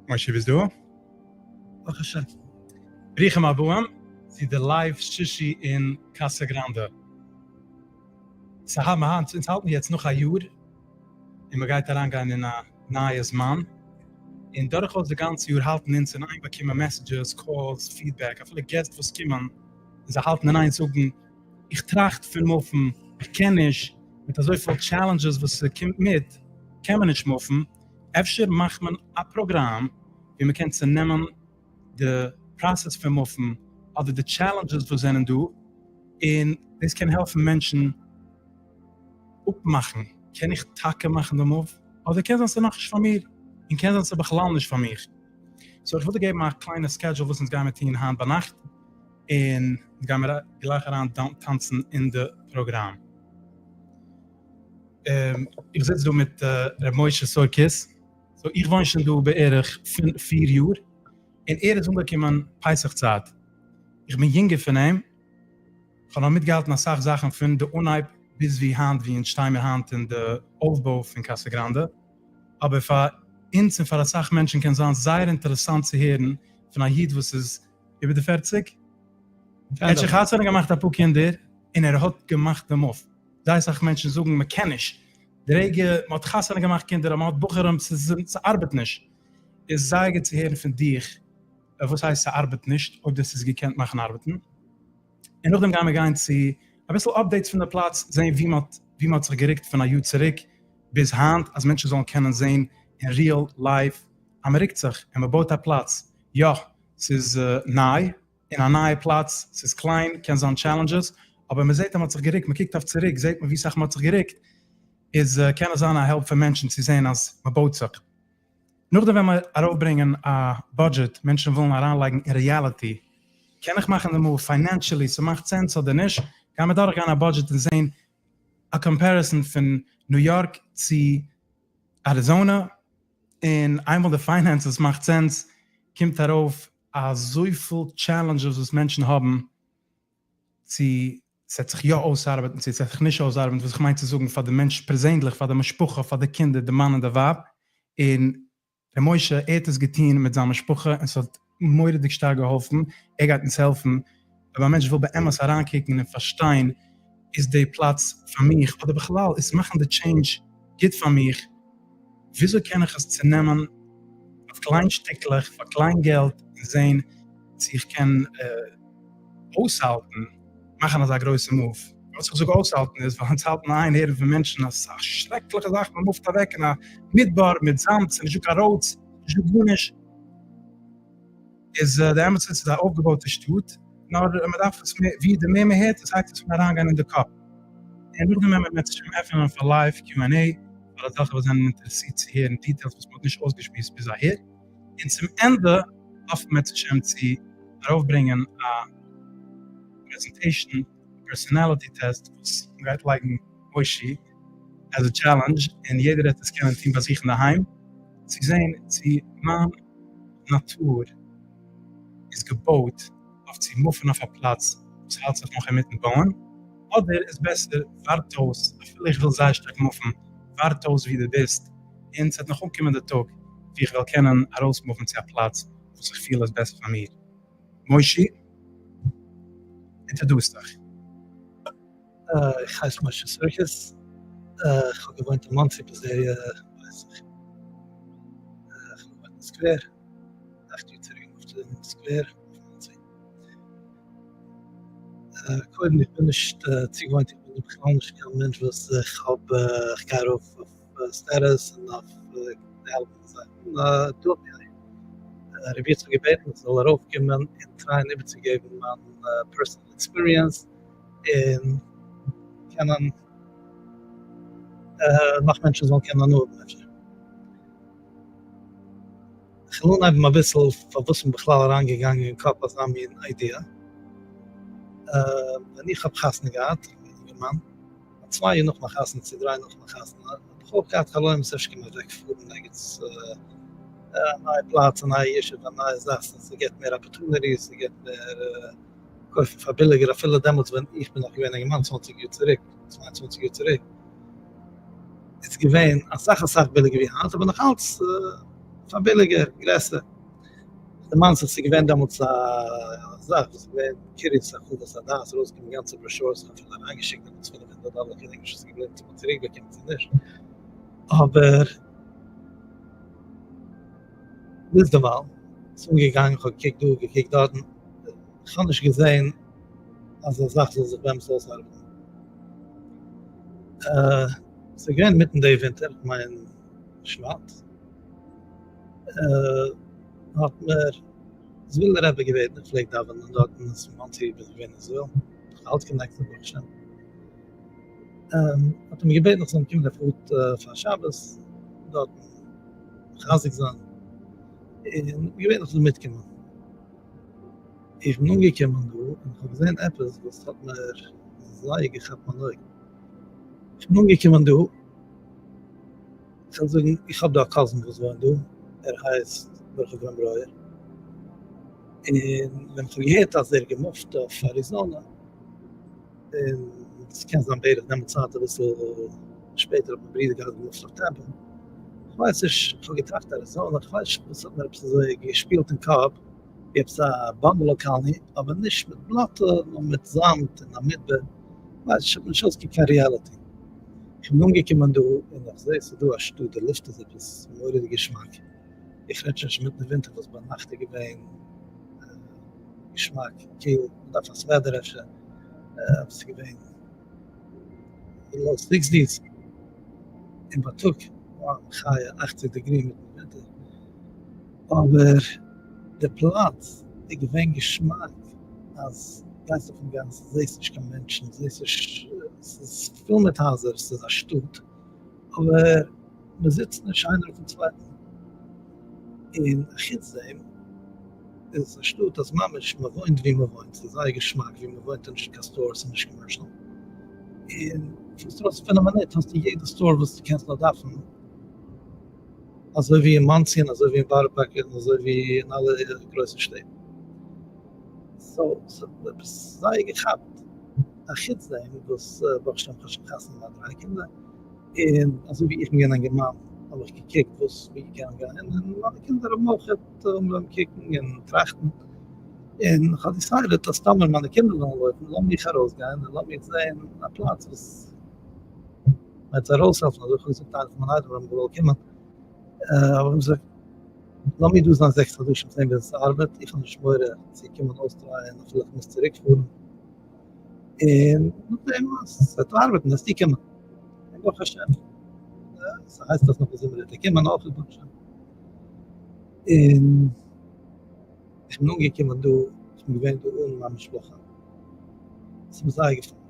משה ביסט דא? ברוך השם. ברוכים הבאים צו די live שישי אין קאסא גראנדע. ס'האב מיר היינט, אונז האלטן יעצט נאך א יאר, און מ'גייט אריינגיין אין א נייע זמן, און דורכאויס די גאנצע יאר האלטן אונז אין איין באקומען messages, calls, feedback, אפילו געסט וואס קומען, און זיי האלטן אין איין זאגן, איך טראכט פון מופן, איך קען נישט, מיט אזויפיל challenges וואס ס'קומט מיט, קען מען נישט מופן, אפשר מאכט מען א פראגראם ווי מ'קען צונעמען די process פון מופן, אדער די challenges וואס זענען דא, און דאס קען העלפן מענטשן אפמאכן, קען איך טאקע מאכן די move, אדער קען זיין ס'איז נאכנישט פאר מיר, און קען זיין ס'איז בכלל נישט פאר מיך. so איך וויל דיר געבן א קליינע schedule וואס אונז גיימיר טון היינט ביינאכט, און אונז גיימיר גלייך אריין טאנצן אין די פראגראם. איך זיץ דא מיט ר' משה סורקיס, so איך וואוין שוין דא בערך פיר יאר, און ער איז אנגעקומען פסח צייט, איך בין יונגער פון אים, כ'האב נאך מיטגעהאלטן אסאך זאכן פון די אנהייב ביז ווי היינט ווי אונז שטיי מיר היינט אין די אויפבוי פון קאסא גראנדע, אבער פאר אונז און פאר אסאך מענטשן קען זיין זייער אינטערעסאנט צו הערן פון א איד וואס איז איבער די פערציג, ער האט שוין חתונה געמאכט אפאר קינדער און ער האט געמאכט די move, זייער אסאך מענטשן זאגן מען קען נישט, די רגע מען האט חתונה געמאכט קינדער אז מען האט בחורים ס'ארבעט נישט, איז זייער גוט צו הערן פון דיך וואס הייסט ס'ארבעט נישט אויב דאס איז געקענט מאכן ארבעטן, און נאכדעם גיימיר גיין צו אביסל updates פון די פלאץ, זען ווי מ'האט ווי מ'האט זיך גערוקט פון א יאר צוריק ביז היינט, אז מענטשן זאלן קענען זען אין real life אז מ'רוקט זיך און מ'בויט א פלאץ, יא ס'איז ניי אין א נייע פלאץ, ס'איז קליין, קען זיין challenges, אבער מ'זעט אז מ'האט זיך גערוקט, מ'קוקט אויף צוריק זעט מען ווי סאך מ'האט זיך גערוקט, איז קען עס זיין א help פאר מענטשן צו זען אז מ'בויט זיך. נאכדעם ווען מיר ארויפברענגען א budget, מענטשן ווילן אריינלייגן אין reality, קען איך מאכן די move financially, ס'מאכט sense אדער נישט, גיימיר דורכגיין א budget און זען א comparison פון ניו יארק צו אריזאנע, און איינמאל די finances מאכט sense קומט ארויף אזויפיל challenges וואס מענטשן האבן צו ס'וועט זיך יא אויסארבעטן צו ס'וועט זיך נישט אויסארבעטן, וואס איך מיין צו זאגן פאר די מענטש פערזענליך, פאר די משפחה, פאר די קינדער, די מאן און די ווייב, און ר' משה ער האט עס געטון מיט זיין משפחה און ס'האט מורא'דיג שטארק געהאלפן, ער גייט אונז העלפן, אויב א מענטש וויל באמת אריינקוקן און פארשטיין איז די פלאץ פאר מיך, אדער בכלל איז מאכן די change גוט פאר מיך, וויאזוי קען איך עס צונעמען אויף קליין שטיקלעך פאר קליין געלט און זען צו איך קען אויסהאלטן מאכן אזא גרויסע move. וואס איך זאג אויסהאלטן איז ווייל אונז האלטן איין הערן פון מענטשן אז ס'איז א שרעקליכע זאך מען מופט אוועק אין א מדבר מיט זאמד ס'איז נישטא קיין roads נישטא גארנישט. איז די אמת איז ס'איז א אויפגעבויטע שטאט נאר מען דארף עס מער ווי די מער מען הערט עס הייבט עס אן אריינגיין אין די קאפ. און נאכדעם ווען מען וועט שוין עפענען פאר live Q and A פאר אזעלכע וואס זענען אינטערעסירט צו הערן details וואס מען האט נישט אויסגעשמועסט ביז אהער. און צום ענדע האפט מען בעזהשי"ת צו ארויפברענגען א presentation, personality test וואס מ'גייט לייגן מושי as a challenge און יעדער וועט עס קענען טון ביי זיך אינדערהיים צו זען צו מיין נאטור איז געבויט אויף צו מופן אויף א פלאץ וואס האלט זיך נאך אינמיטן בויען אדער איז בעסער ווארט אויס אפילו איך וויל זייער שטארק מופן ווארט אויס ווי דו ביסט און ס'וועט נאך אנקומען די טאג ווי איך וועל קענען ארויסמופן צו א פלאץ וואס איך פיל איז בעסער פאר מיר. מושי, introduce דיך. איך הייס משה סורקיס, איך האב געוואוינט אין מאנסי ביז די ווייס איך, איך האב געוואוינט אין סקווער, אכט יאר צוריק געמופט אין סקווער אויף מאנסי. קודם איך בין נישט צוגעוואוינט, איך בין בכלל נישט קיין מענטש וואס איך האב, איך גיי ארויף אויף status און אויף די אלע מיני זאכן, דא האט מיר רבי יצחק געבעטן איך זאל ארויפקומען און טרייען איבערצוגעבן מיין personal experience און קענען נאך מענטשן זאלן קענען הנאה האבן אפשר. איך וויל אנהייבן אביסל פארוואס מ'איז בכלל אריינגעגאנגען אין קאפ אזא מין idea. ווען איך האב חתונה געהאט, איך בין א יונגערמאן, א צוויי יאר נאך מיין חתונה צו דריי נאך מיין חתונה האב איך אויך געהאט חלומות אפשר קען מען אוועק פארן ערגעץ א נייע פלאץ א נייע ישוב א נייע זאך ס'געבט מער opportunities ס'געבט מער קויפן פאר ביליגער אפילו דעמאלטס ווען איך בין נאך געווען א אינגערמאן צוואנציג יאר צוריק. 22 יאר צוריק, איז געווען אסאך אסאך ביליגער ווי היינט, אבער נאך אלץ פאר ביליגער, גרעסער. דערמאנסט זיך ס'איז געווען דעמאלטס א זאך וואס איז געווען קרית הרחבת הדעת, ארויסגעגעבן גאנצע brochures, איך האב אפילו אריינגעשיקט דעמאלטס 500 דאלער, איך געדענק נישט וואס איז געבליבן צו מ'האט צוריק באקומען צו נישט, אבער ביזדערווייל איז אנגעגאנגען, איך האב געקוקט דא געקוקט דארטן, איך האב נישט געזען אז א זאך זאל זיך באמת אויסארבעטן. ס'איז געווען אינמיטן די ווינטער, איך מיין שבט, האט מיר זווילער רבי געבעטן, איך פלעג דאווענען דארטן, אין מאנסי בין איך געווען אין זוויל, איך האלט connected ברוך השם, האט ער מיר געבעטן איך זאל אים קומען ער פארט פאר שבת דארטן מחזק זיין, און געבעטן איך זאל מיטקומען. איך בין אנגעקומען דא און איך האב געזען עפעס וואס האט מיר זייער געכאפט מיין אויג. איך בין אנגעקומען דא, איך וועל זאגן, איך האב דא א cousin וואס וואוינט דא, ער הייסט ברוך אברהם ברויער, און ווען איך האב געהערט אז ער האט געמופט אויף אריזאנע, און ס'קען זיין בערך דעמאלטס צייט אביסל שפעטער האט מיין ברודער געהאט געמופט אויף טעמפא, איך ווייס נישט, איך האב געטראכט אריזאנע, איך ווייס נישט וואס האט מיר עפעס אזוי געשפילט אין קאפ, ווי עפעס א bungalow colony, אבער נישט מיט בלאטע, נאר מיט זאמד און א מדבר, כ'ווייס נישט, ס'האט מיר נישט אויסגעקוקט קיין reality. איך בין אנגעקומען דא און איך זעה ס'איז דא א שטאט, די לופט איז עפעס מורא'דיג געשמאק, איך רעד שוין נישט אינמיטן די ווינטער וואס ביינאכט איז געווען געשמאק, קיל, מ'דארף א sweater אפשר, אבער ס'איז געווען low sixties, און בייטאג, וואו, מחיה, 80 degree מיטן ווינטער. אבער די פלאץ איז געווען געשמאק אז גייסט אויפן גאס זעסט נישט קיין מענטשן, זעסט נישט, ס'איז פול מיט הייזער, ס'איז א שטאט, אבער מען זיצט נישט איינער אויפן צווייטן, און אחוץ דעם איז עס א שטאט אז ממש מען וואוינט ווי מען וואוינט, ס'איז זייער געשמאק ווי מען וואוינט און נישט קיין stores און נישט commercial, און פארסט ארויס פינף מינוט האסטו יעדע store וואס דו קענסט נאר דארפן. אזוי ווי אין מאנסי און אזוי ווי אין בארא פארק און אזוי ווי אין אלע גרויסע שטעט. so ס'האט מיר עפעס זייער געכאפט, אחוץ דעם וואס ברוך השם כ'האב שוין חתונה געהאט דריי קינדער, און אזוי ווי איך בין געווען א אינגערמאן האב איך געקוקט וואס ווי קען גיין, און מיינע קינדער האבן אויך אנגעהויבן קוקן און טראכטן, און כ'האב decided אז טאמער מיינע קינדער וועלן לויפן לאז מיך ארויסגיין און לאז מיך זען א פלאץ וואס מ'וועט זיי ארויסהעלפן, אזוי האב איך געזאגט איינער פון מיינע איידעמער האבן געוואלט קומען, האב איך געזאגט לאמיר דא זיין 6 חדשים זען ווי עס ארבעט, איך האב נישט מורא צו קומען אויסטרייען אפילו איך מוז צוריק פארן, און נאכדעם אז עס וועט ארבעטן וועסטו קומען, און ברוך השם, ס'הייסט אז נאכן זומער וועט ער קומען אויך ברוך השם, און איך בין אנגעקומען דא, איך בין געווען דא אן מיין משפחה, עס איז מיר זייער געפאלן.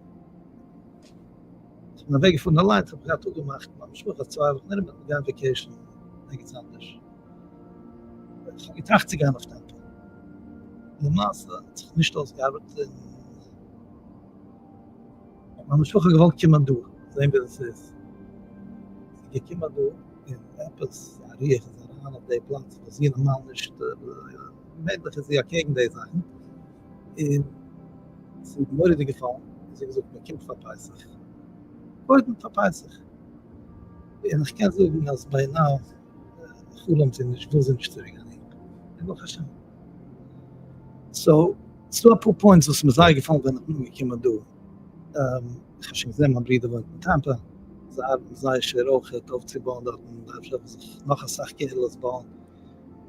איך בין אוועק געפארן אליינס האב איך געהאט אפגעמאכט מיט מיין משפחה אז 2 וואכן ארום וועט מען גיין vacation ערגעץ אנדערש, איך האב געטראכט צו גיין אויף טעמפא, למעשה האט זיך נישט אויסגעארבעט און מיין משפחה האט געוואלט קומען דא זען ווי עס איז, זי איז געקומען דא און עפעס א רוח איז אריין אויף די פלאץ וואס זי נארמאל נישט, געווענליך איז זי אקעגן די זאכן, און ס'איז מורא'דיג געפאלן, און זי האט געזאגט מען קומט פאר פסח, קודם פאר פסח, און איך קען זאגן אז by now חלומ'ט זי נישט, וויל זי נישט צוריק גיין אהין, און ברוך השם. so, ס'דא אפאר points וואס איז מיר זייער געפאלן ווען איך בין אנגעקומען דא, איך האב שוין געזען מיין ברודער וואוינט אין טעמפא, זיי ארבעטן זייער שווער אויכעט אויפצובויען דארטן, דארף זיך נאך אסאך קהילות בויען,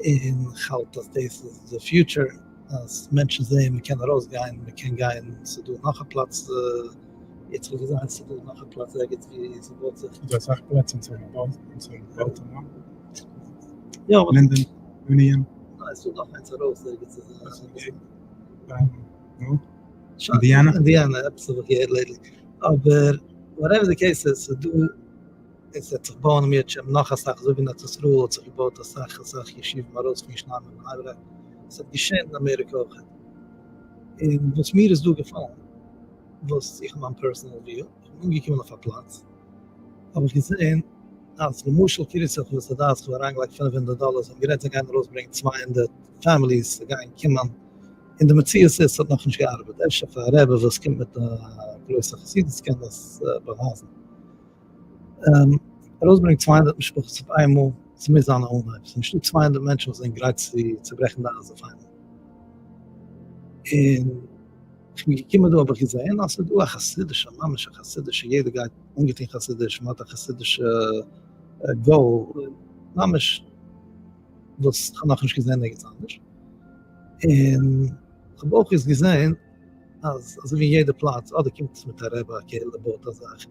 און כ'האלט אז דאס איז די future, אז מענטשן זעען מען קען ארויסגיין, מען קען גיין, ס'איז דא נאך א פלאץ, יעצט האב איך געזען ס'איז דא נאך א פלאץ ערגעץ ווי ס'בויט זיך. ס'איז דא אסאך פלעצער אין באלטימאר, יא, לינדען, יוניאן. ניין, ס'איז דא נאך איינס ארויס ערגעץ. אינדיאנא? אינדיאנא, עפעס האב איך געהערט lately, אבער whatever the case איז, ס'איז דא. עס וועט זיך בויען אם ירצה השם נאך אסאך, אזוי ווי אין ארץ ישראל האט זיך געבויט אסאך אסאך ישובים ארויס פון ירושלים און בני ברק, עס וועט געשען אין אמעריקע אויך. און וואס מיר איז דא געפאלן, וואס איך מיין personal view, איך בין אנגעקומען אויף א פלאץ, האב איך געזען אז למשל קרית הרחבת הדעת, איך האב אריינגעלייגט 500 דאלער, זיי האבן גערעדט זיי גייען ארויסברענגען 200 families, זיי גייען קומען, און די מציאות איז ס'האט נאכנישט געארבעט, אפשר פאר א רבי וואס קומט מיט א גרויסע חסידות קען דאס באווייזן. ארויסברענגען 200 משפחות אויף איינמאל, ס'מוז זיין א אנהייב, ס'איז נישטא 200 מענטשן וואס זענען גרייט צו צוברעכן די אייז אויף איינמאל. און איך בין געקומען דא האב איך געזען אז ס'איז דא א חסידישע, ממש א חסידישע, יעדער גייט אנגעטון חסידיש, מ'האט א חסידישע goal, ממש וואס כ'האב נאכנישט געזען ערגעץ אנדערש. און כ'האב אויך יעצט געזען אז אזוי ווי אין יעדע פלאץ, אדער קומט עס מיט א רבי, א קהילה בויט א זאך,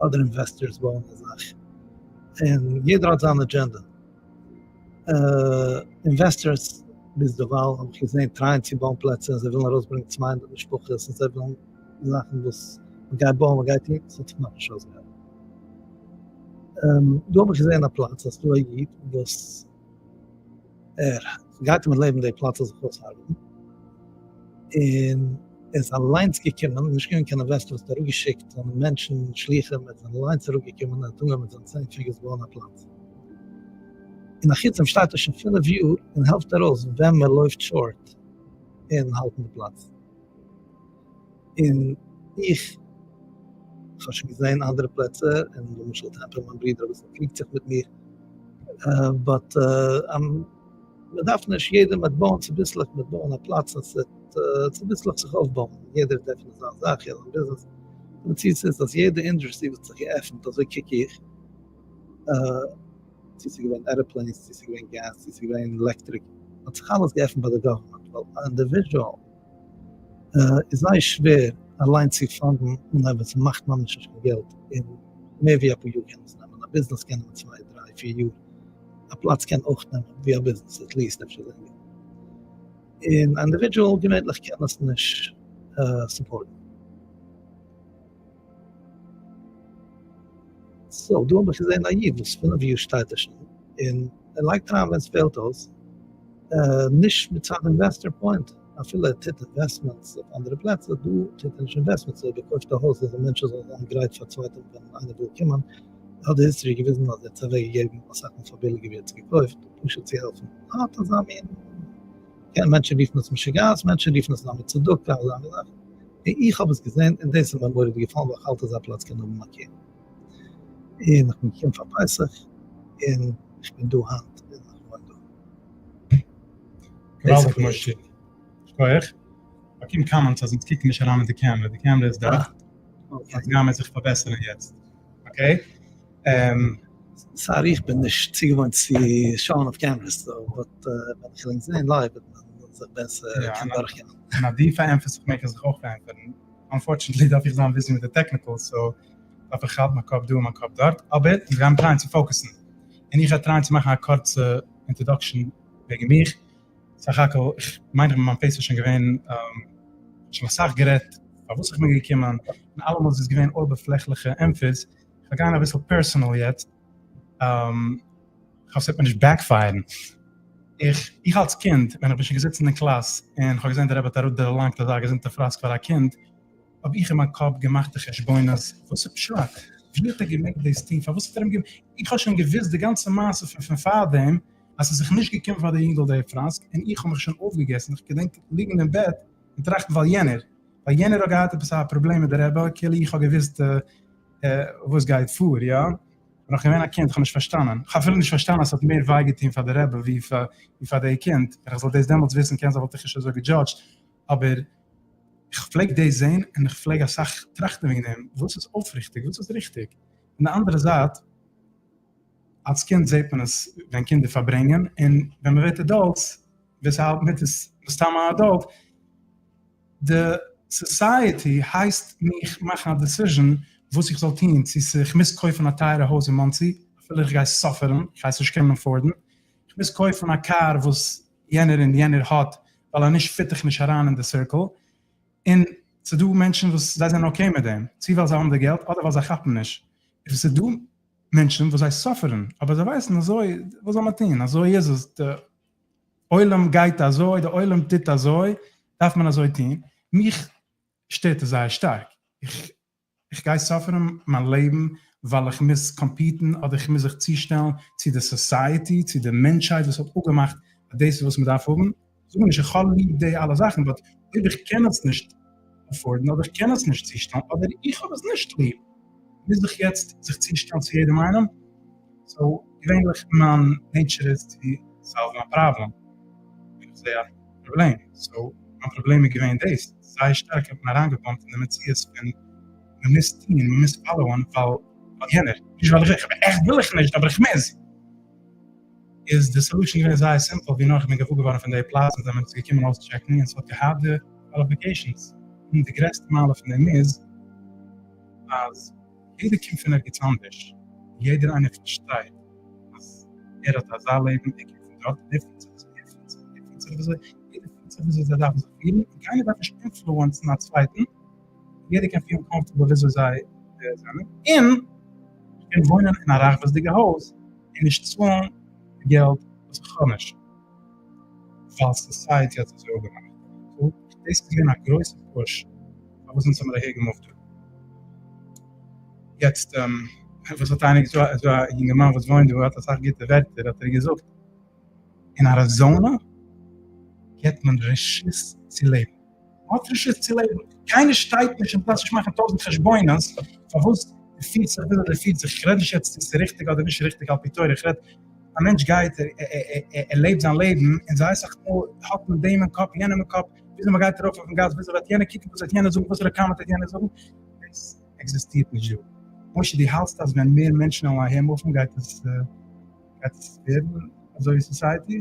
אדער investors בויען א זאך, און יעדער האט זיין אדזשענדע. Investors ביז דערווייל האב איך געזען טרייען צו בויען פלעצער, זיי ווילן ארויסברענגען 200 משפחות און זיי ווילן זאכן וואס מען גייט בויען, מען גייט טון, עס האט זיך נאכנישט אויסגעארבעט. דא האב איך געזען א פלאץ אז ס'דא א איד וואס ער גייט אים לעבן די פלאץ זאל זיך אויסארבעטן, און ער איז אליינס געקומען, נישט געווען קיין investor וואס האט אראפגעשיקט זיינע מענטשן שליחים, ער איז אליינס אראפגעקומען און האט אנגעהויבן מיט זיינע צען פינגערס בויען א פלאץ. און אחוץ דעם שטייט ער שוין 5 יאר און העלפט ארויס ווען מען לויפט short אין האלטן די פלאץ. און איך האב שוין געזען אנדערע פלעצער, און למשל טעמפא מיין ברודער אביסל קריגט זיך מיט מיר, but מען דארף נישט יעדער מיט בויען צוביסלעך, מיט בויען א פלאץ און ס'וועט צוביסלעך זיך אויפבויען, יעדער וועט עפענען זיין זאך, יעדער זיין ביזנעס, די מציאות איז אז יעדע industry וואס האט זיך געעפנט, אזוי קוק איך, צו ס'איז געווען airplanes, צו ס'איז געווען געז, צו ס'איז געווען עלעקטריק, האט זיך אלעס געעפנט ביי די government, ווייל א individual איז זייער שווער אליין צו fund ן אנהייבן ווען ס'מאכט ממש נישט קיין געלט, און מער ווי אפאר יאר קען עס נעמען, א ביזנעס קען נעמען צוויי דריי פיר יאר, א פלאץ קען אויך נעמען ווי א ביזנעס at least אפשר לענגער, און א individual געווענליך קען עס נישט support ן. So דא האב איך געזען א איד וואס 5 יאר שטייט ער שוין און ער לייגט אריין ווען ס'פעלט אויס, נישט מצד investor point, אפילו ער טוט investments אויף אנדערע פלעצער, דא טוט ער נישט investments, אויב ער קויפט א הויז אז א מענטש זאל זיין גרייט פאר צווייטע ווען איינער וויל קומען, האט די history געוויזן אז ער האט עס אוועק געגעבן אסאך מאל פאר ביליגער ווי ער האט עס געקויפט, פשוט צו העלפן. ער האט אזא מין, קען מענטשן רופן עס משוגעת, מענטשן רופן עס אזא צדקה, אזא מין זאך, און איך האב עס געזען און דאס איז מיר מורא'דיג געפאלן ווייל איך האלט אזא פלאץ קען האבן א קהילה. און איך בין געקומען פאר פסח און איך בין דא היינט און איך וואוין דא. געוואלדיג משה. שכוח. באקום comments אז אונז קוקן נישט אריין אין די קעמרע, די קעמרע איז דארט. אונז גיימער זיך פארבעסערן יעצט. Okay. Sorry איך בין נישט צוגעוואוינט צו שאוען אויף cameras so but ווען איך וועל ענק זעהן live וועט מען זיך בעסער קענען דורכקומען. און אז דו פארענטפערסט זיך מעג איך זיך אויך פארענטפערן. Unfortunately דארף איך זיין busy מיט די technical so דארף איך האלטן מיין קאפ דא און מיין קאפ דארט. אבער אונז גיימער טרייען צו focus ן. און איך גיי טרייען צו מאכן א קורצע introduction וועגן מיך. סך הכל איך מיין איך בין ביים פסח שוין געווען שוין אסאך גערעדט פארוואס איך בין געקומען און אלעמאל איז עס געווען אויבערפלעכליכע ענטפערס. איך וועל גיין אביסל personal יעצט. איך האף ס'וועט מיר נישט backfire ן. איך איך אלס קינד ווען איך בין שוין געזיצן אין קלאס און איך האב געזען די רבי האט אראפ דערלאנגט אזא געזונטע פראסק פאר א קינד, האב איך אין מיין קאפ געמאכט די חשבונות, וואס איז פשט? ווי האט ער געמעגט דאס טון? פארוואס האט ער אים געגעבן? איך האב שוין געוואוסט די גאנצע מעשה פון פון פארדעם אז ס'איז זיך נישט געקומען פאר די יונגעל די פראסק, און איך האב מיך שוין אויפגעגעסן, איך געדענק ליגן אין בעט און טראכטן ווייל יענער, ווייל יענער האט געהאט עפעס א פראבלעם מיט די רבי, כאילו איך האב געוואוסט וואס גייט פאר, יא? בין נאך געווען א קינד, איך האב נישט פארשטאנען, איך האב אפילו נישט פארשטאנען אז ס'האט מער וויי געטון פאר די רבי ווי פאר די קינד, ווען איך זאל דאס דעמאלטס וויסן קען זיין וואלט איך נישט אזוי געדזשאדזשט, אבער איך פלעג דאס זען און איך פלעג אסאך טראכטן וועגן דעם, וואס איז אויפריכטיג, וואס איז ריכטיג? פון די אנדערע זייט, אלס קינד זעט מען עס ווען קינדער פארברענגען, און ווען מען ווערט adults, ווער ס'האלט מיט איז מסתם א adult, די society הייסט מיך מאכן א decision וואס איך זאל טון, צו איך מוז קויפן א טייערע הויז אין מאנסי, אפילו איך גיי suffer ן, איך גיי עס נישט קענען afford ן, איך מוז קויפן א קאר וואס יענער און יענער האט, ווייל אז נישט fit איך נישט אריין אין די circle, און ס'דא מענטשן וואס זיי זענען okay מיט דעם, צו ווייל זיי האבן די געלט אדער ווייל זיי כאפן נישט, און ס'דא מענטשן וואס זיי suffer ן, אבער זיי ווייסן אזוי, וואס זאל מען טון, אזוי איז עס, די עולם גייט אזוי, די עולם טוט אזוי, דארף מען אזוי טון, מיך שטערט עס זייער שטארק, איך איך גיי suffer ן מיין לעבן ווייל איך מוז compete ן אדער איך מוז זיך צושטעלן צו די society, צו די מענטשהייט וואס האט אפגעמאכט אז דאס איז וואס מען דארף האבן, זאג מיר נישט איך האב ליב די אלע זאכן, but אויב איך קען עס נישט. afford ן אדער איך קען עס נישט צושטעלן אדער איך האב עס נישט ליב, מוז איך יעצט זיך צושטעלן צו יעדעם איינעם? so געווענליך מיין nature איז צו solve ן א פראבלעם ווען איך זע א פראבלעם, so מיין פראבלעם איז געווען דאס, זייער שטארק האט מען אריינגעפאמפט אין די מציאות פון מען מוז טון, מען מוז follow ען ווייל יענער, נישט ווייל איך, עכט וויל איך נישט אבער איך מוז. איז די solution געווען זייער simple, ווי נאר איך בין געוואר געווארן פון די פלאץ און זענען אונז געקומען אויסטשעקן און ס'האט געהאט די qualifications, און די גרעסטע מעלה פון דעם איז אז יעדער קומט פון ערגעץ אנדערש, יעדער איינער פארשטייט אז ער האט אזא לעבן, ער קומט פון דארט, ער פירט זיך אזוי, ער פירט זיך, ער פירט זיך אזוי, יעדער פירט זיך וויאזוי זיי דארפן זיך פירן, און קיינער דארף נישט influence ן א צווייטן, יעדער קען פילן comfortable וויאזוי זיי זענען, און איך קען וואוינען אין א רחבות'דיגע הויז און נישט צאלן די געלט וואס איך האב נישט, ווייל society האט עס אזוי אפגעמאכט. so דאס איז געווען א גרויסע push פארוואס אונז האמיר אהער געמופט דא. יעצט וואס האט איינער געזאגט, אזא יונגערמאן וואס וואוינט דא האט אסאך גוטע ווערטער, האט ער געזאגט, אין אריזאנא געבט מען רשות צו לעבן. מען האט רשות צו לעבן, קיינער שטייט נישט און דארף נישט מאכן טויזנט חשבונות פארוואס דו פירסט זיך וויאזוי דו פירסט זיך, איך רעד נישט יעצט צו ס'איז ריכטיג אדער נישט ריכטיג על פי תורה, איך רעד א מענטש גייט ער לעבט זיין לעבן און זייער אסאך מאל האט מען דעם אין קאפ יענעם אין קאפ, וויאזוי מען גייט ארויף אויפן גאס, וויאזוי וועט יענער קוקן, וואס וועט יענער זאגן, וואסערע comment וועט יענער זאגן, דאס עקזיסטירט נישט דא. משה דו האלטסט אז ווען מער מענטשן וועלן אהער מופן גייט עס גייט עס ווערן אזוי ווי society?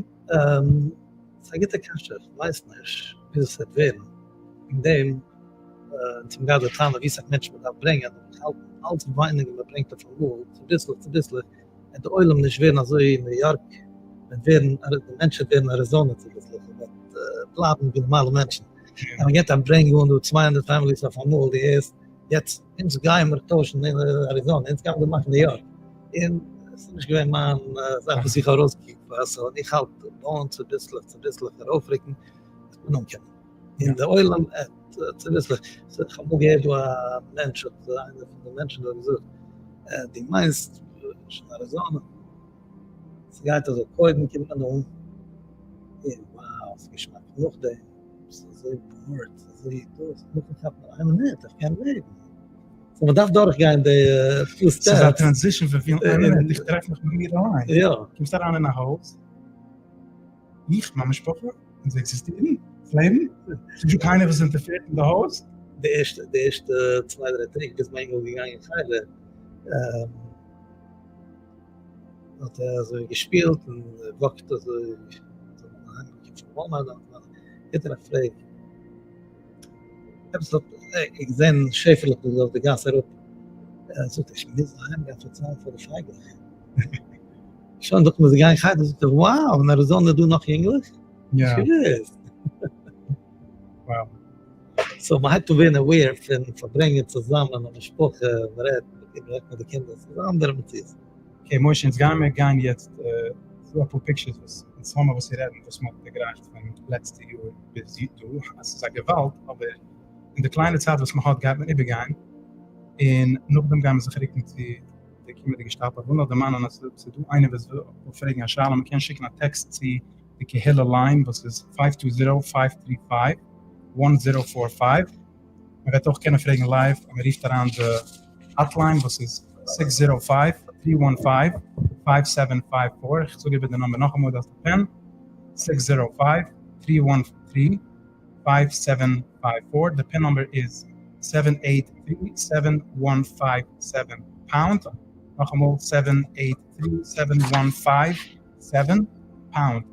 ס'איז א גוטע קשיא, איך ווייס נישט וויאזוי ס'וועט ווערן, וועגן דעם אונז האבן געהאט די טענה ווי סאך מענטשן מ'דארף ברענגען, אבער איך האלט אלץ ווייניגער מ'ברענגט אויף אמאל, צוביסלעך צוביסלעך וועט די עולם נישט ווערן אזוי ניו יארק, וועט ווערן, די מענטשהייט ווערן אריזאנע צוביסלעך, און וועט בלייבן ווי נארמאלע מענטשן. ווען מ'געט א ברענג אן דא 200 families אויף אמאל, דו הערסט, יעצט אונז גיימער טוישן אין אריזאנע, אונז גיימער דא מאכן ניו יארק, און עס איז נישט געווען מיין זאך וואס איך האב ארויסגעקוקט פאר, so איך האלט בויען צוביסלעך צוביסלעך ארויפרוקן, וועט מען אנקומען, און די עולם עט צוביסלעך, איך האב אמאל געהערט דא א מענטש האט איינער פון די מענטשן דא געזאגט, דו מיינסט נישט אין אריזאנע, ס'גייט אזוי קודם קומט מען אן, און wow ס'געשמאק, נאכדעם. ס'איז אזוי bored, ס'איז אזוי דאס, נאכדעם כאפט מען איין מינוט, איך קען לעבן. so מ'דארף דורכגיין די פאר steps. ס'איז א transition פון פילן איין מינוט, איך טרעף מיך מיט מיר אליין. יא. קומסט אריין אין א הויז, איך, מיין משפחה, אונז עקזיסטירן, אונז לעבן, ס'איז נישטא קיינער וואס אינטערפערט אין די הויז. די ערשטע, די ערשטע צוויי דריי טעג ביז מיין אינגל איז געגאנגען אין חדר, האט ער אזוי געשפילט און walk ט אזוי, גיט ער א פרעג, עפעס האט ער געזען שעפעלעך דא אויף די גאס אראפ, זאגט ער איך מוז אהיים גיין פארציילן פאר די פייגלעך, שוין זאגט מען זיי גייען חדר, זאגט ער wow אין אריזאנע איז דא נאך יונגלעך? נישט געוואוסט. so מען הייבט אן ווערן aware פון פארברענגען צוזאמען א משפחה, מען רעדט, מען רעדט מיט די קינדער, ס'איז א אנדערע מציאות. okay משה אונז גיימער גיין יעצט צו אפאר pictures וואס אונז האמער וואס צו רעדן וואס מען האט דערגרייכט פון לעצטע יאר ביז דא, עס איז א געוואלד אבער אין די קליינע צייט וואס מען האט גייט מען איבערגיין און נאכדעם גיימער זיך רוקן צו די קומענדיגע שטאפל, איך וויל נאר דערמאנען אז ס'איז דא איינער וואס וויל פרעגן א שאלה מען קען שיקן א טעקסט צו די קהילה line וואס איז five two zero five three five one zero four five, מען וועט אויך קענען פרעגן live אז מען רופט אריין די hotline וואס איז six zero five three one five five seven five four, איך זאג איבער די נומבער נאכאמאל דאס די pen, six zero five three one three five seven five four, די PIN number איז seven eight three seven one five seven pound, נאכאמאל seven eight three seven one five seven pound,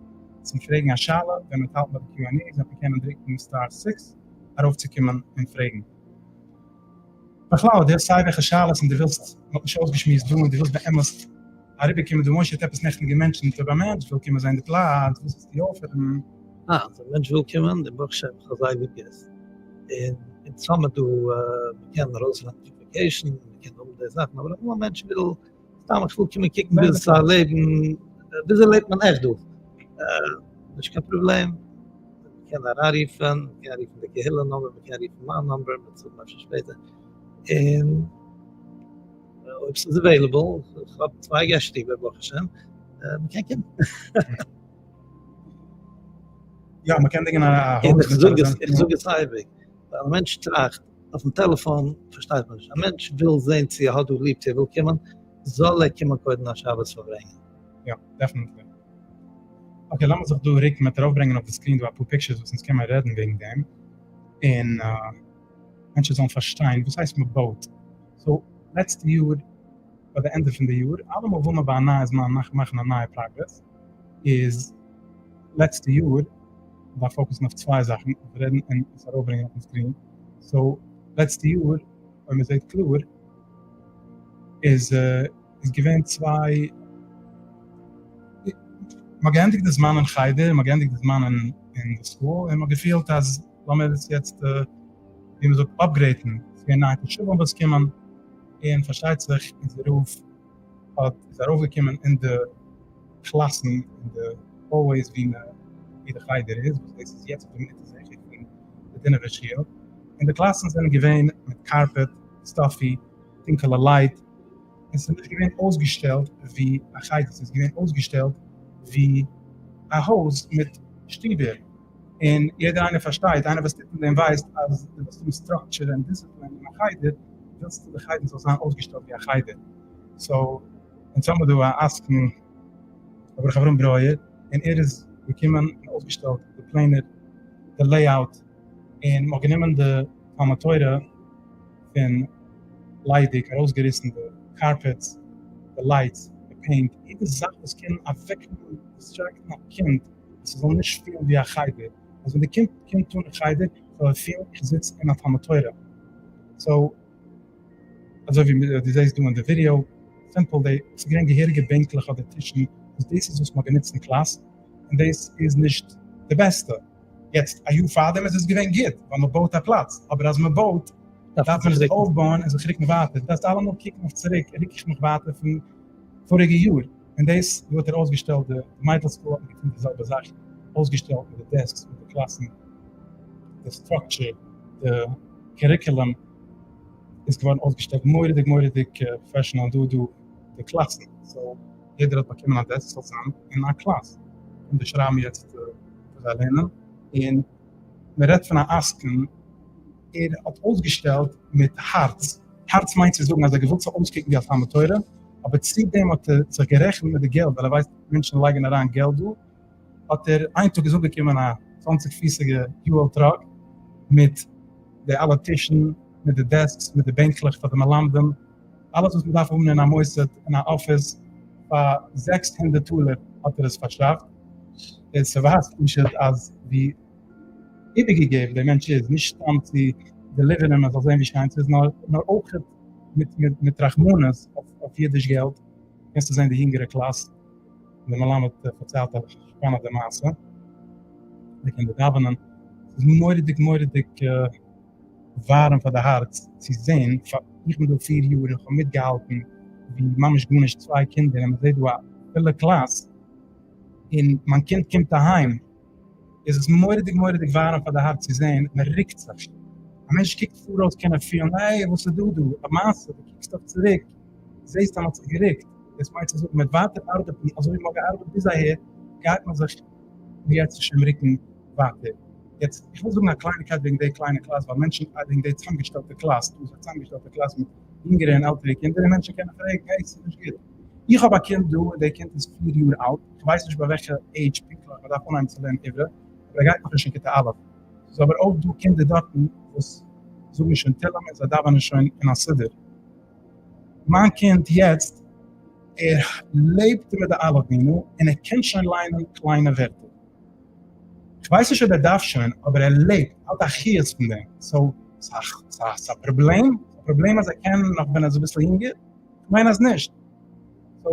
צום פרעגן א שאלה ווען מען האלט ביי די Q and A זאל מען קענען דרוקן star six ארויפצוקומען און פרעגן. בכלל אויב דו האסט סיי וועלכע שאלות און דו ווילסט, מען האט נישט אויסגעשמועסט דא און דו ווילסט באמת אריבערקומען דא, משה האט עפעס נעכטן גע mention ט אויב א מענטש וויל קומען זען די פלאץ, וואס וועסטו offer ן? אה, אז א מענטש וויל קומען, דעם ברוך השם איך האב זייער גוט געסט, און אונז האמער דא, מען קען ארויסגיין אויף vacation, מען קען האבן די זאכן, אבער אמאל א מענטש וויל סתם איך וויל קומען קוקן ווי אזוי לעבן, וויאזוי לעבט מען עכט דא, נישט קיין פראבלעם, מען קען אריינרופן, מען קען רופן די קהילה number, מען קען רופן מיין number, מען וועט זאגן אפשר שפעטער, און אויב ס'איז available, איך האב צוויי געסט שטיבער ברוך השם, מען קען קומען. יא, מען קען דינגען א הויז. איך זאג עס, איך זאג עס אייביג. ווייל א מענטש טראכט אויפן טעלעפאן פארשטייט מען נישט, א מענטש וויל זען צו ער האט דא ליב צו ער וויל קומען, זאל ער קומען קודם א שבת פארברענגען. יא, definitely. Okay, לאמיר זיך דא רוקן, מ'וועט ארויפברענגען אויף די screen דא אפאר pictures וואס אונז קען מען רעדן וועגן דעם, און מענטשן זאלן פארשטיין וואס הייסט מ'בויט. So, לעצטע יאר, ביי די ענדע פון די יאר, אלעמאל וויל מען ביי א נייע זמן מאכן א נייע progress, איז לעצטע יאר, מ'דארף focus ן אויף צוויי זאכן, אויף רעדן און עס ארויפברענגען אויפן screen. So, לעצטע יאר, אויב מ'זעט קלאר, איז איז געווען צוויי, מ'האט געענדיגט די זמן אין חדר, מ'האט געענדיגט די זמן אין די school, און מ'האט געפילט אז לאמיר עס יעצט ווי מ'זאגט upgrade ן, ס'איז געווען נייע תושבים וואס קומען, און פארשטייט זיך אונזער רב האט איז ארויפגעקומען אין די קלאסן אין די hallways ווי ווי די חדר איז, וואס דאס איז יעצט אויף די מינוט איז העכער פון די דינובער שול, און די קלאסן זענען געווען מיט carpet, stuffy, טונקעלע light, און ס'איז נישט געווען אויסגעשטעלט ווי א חדר, ס'איז געווען אויסגעשטעלט ווי א הויז מיט שטיבער, און יעדער איינער פארשטייט, איינער וואס טוט אין דעם ווייסט אז דו ווילסט האבן structure און דיסציפלין אין א חדר, ווילסטו די חדר זאל זיין אויסגעשטעלט ווי א חדר. So, אונז האמיר דא א עסקן ר' אברהם ברויער, און ער איז געקומען און אויסגעשטעלט די פלענער, די layout, און מ'האט גענומען די תלמוד תורה פון ליידיג, ארויסגעריסן די carpets, די lights, די paint, יעדע זאך וואס קען אוועקנעמען, distract ן א קינד אז ס'זאל נישט פילן ווי א חדר, אז ווען די קינד קומט אן אין חדר זאל ער פילן איך זיץ אין א תלמוד תורה. So, אזוי ווי דו זעסט דא אין די ווידיאו, simple די, ס'איז געווען געהעריגע בענקלעך אדער טישן, וואס דאס איז וואס מ'האט גענוצט אין קלאס, און דאס איז נישט די בעסטע. יעצט א יאר פארדעם איז עס געווען גוט ווייל מען בויט א פלאץ, אבער אז מען בויט דארף מען עס אויפבויען און זיך רוקן ווייטער, דו דארפסט אלעמאל קוקן אויף צוריק, רוק איך מיך ווייטער פון פאריגע יאר, און דאס דא האט ער אויסגעשטעלט די מיידל school האט מען געטון די זעלבע זאך, אויסגעשטעלט מיט די desks מיט די קלאסן, די structure, די curriculum איז געווארן אויסגעשטעלט מורא'דיג מורא'דיג professional, דא דא די קלאסן, so יעדער האט באקומען א desk זאל זיין אין א קלאס, און די שרייבן יעצט וואס זיי לערנען, און מען רעדט פון א עסקן, ער האט אויסגעשטעלט מיט הארץ, הארץ מיינט צו זאגן אז ער האט געוואלט ס'זאל אויסקוקן ווי א תלמוד תורה, אבער צו דעם האט ער זיך גערעכנט מיט די געלט, ווייל ער ווייסט מענטשן לייגן אריין געלט דא, האט ער איין טאג איז אנגעקומען א 20 פיסיגע U-Haul truck מיט די אלע טישן, מיט די desks, מיט די בענקלעך פאר די מלמדים, אלעס וואס מען דארף האבן אין א מוסד, אין א אפיס, פאר 600 טאלער האט ער עס פארשאפט. און ס'ווייזט פשוט אז ווי איבערגעגעבן דער מענטש איז, נישט סתם צו deliver ן מען זאל זען ווי שיין ס'איז, נאר אויך מיט רחמנות אויף אידיש געלט. קענסטו זען די יונגערע קלאס, דער מלמד פארציילט א שפאנענדע מעשה, די קינדער דאווענען, ס'איז מורא'דיג מורא'דיג ווארעם פאר די הארץ צו זען, איך בין דא 4 יאר און איך האב מיטגעהאלטן ווי ממש גארנישט צוויי קינדער און מ'זעט דא א פולע קלאס, און מיין קינד קומט אהיים, איז עס מורא'דיג מורא'דיג ווארעם פאר די הארץ צו זען, מען רוקט זיך, א מענטש קוקט פאראויס קען ער פילן, hey וואס איז דא דא, א מעשה, דו קוקסט אויף צוריק, זעסט אז מען האט זיך גערוקט, דאס מיינט צו זאגן מען וועט ווייטער ארבעטן אזוי ווי מען האט געארבעט ביז אהער, גייט מען זיך בעזרת השם רוקן ווייטער. יעצט איך וויל זאגן א קלייניקייט וועגן די קליינע קלאס, ווייל מענטשן, וועגן די צוזאמגעשטעלטע קלאס, דא איז א צוזאמגעשטעלטע קלאס מיט יונגערע און עלטערע קינדער, און מענטשן קענען פרעגן, hey ס'איז נישט גוט. איך האב א קינד דא, און די קינד איז 4 יאר אלט, איך ווייס נישט ביי וועלכע עידזש פונקטליך מען דארף אנהייבן צו לערנען עברי, אבער ער גייט נאכנישט אין כיתה א'. ס'איז אבער אויך דא קינדער דארטן וואס זאגן שוין תהלים און זיי דאווענען שוין אין א סידור. מיין קינד יעצט, ער לעבט מיט די אלף בינה, און ער קען שוין ליינען קליינע ווערטער. כ'ווייס נישט אויב ער דארף שוין, אבער ער לעבט, ער האט א חיות פון דעם. So, ס'איז א פראבלעם? ס'איז א פראבלעם אז ער קען נאך ווען ער איז אביסל יונגער? כ'מיין אז נישט. So,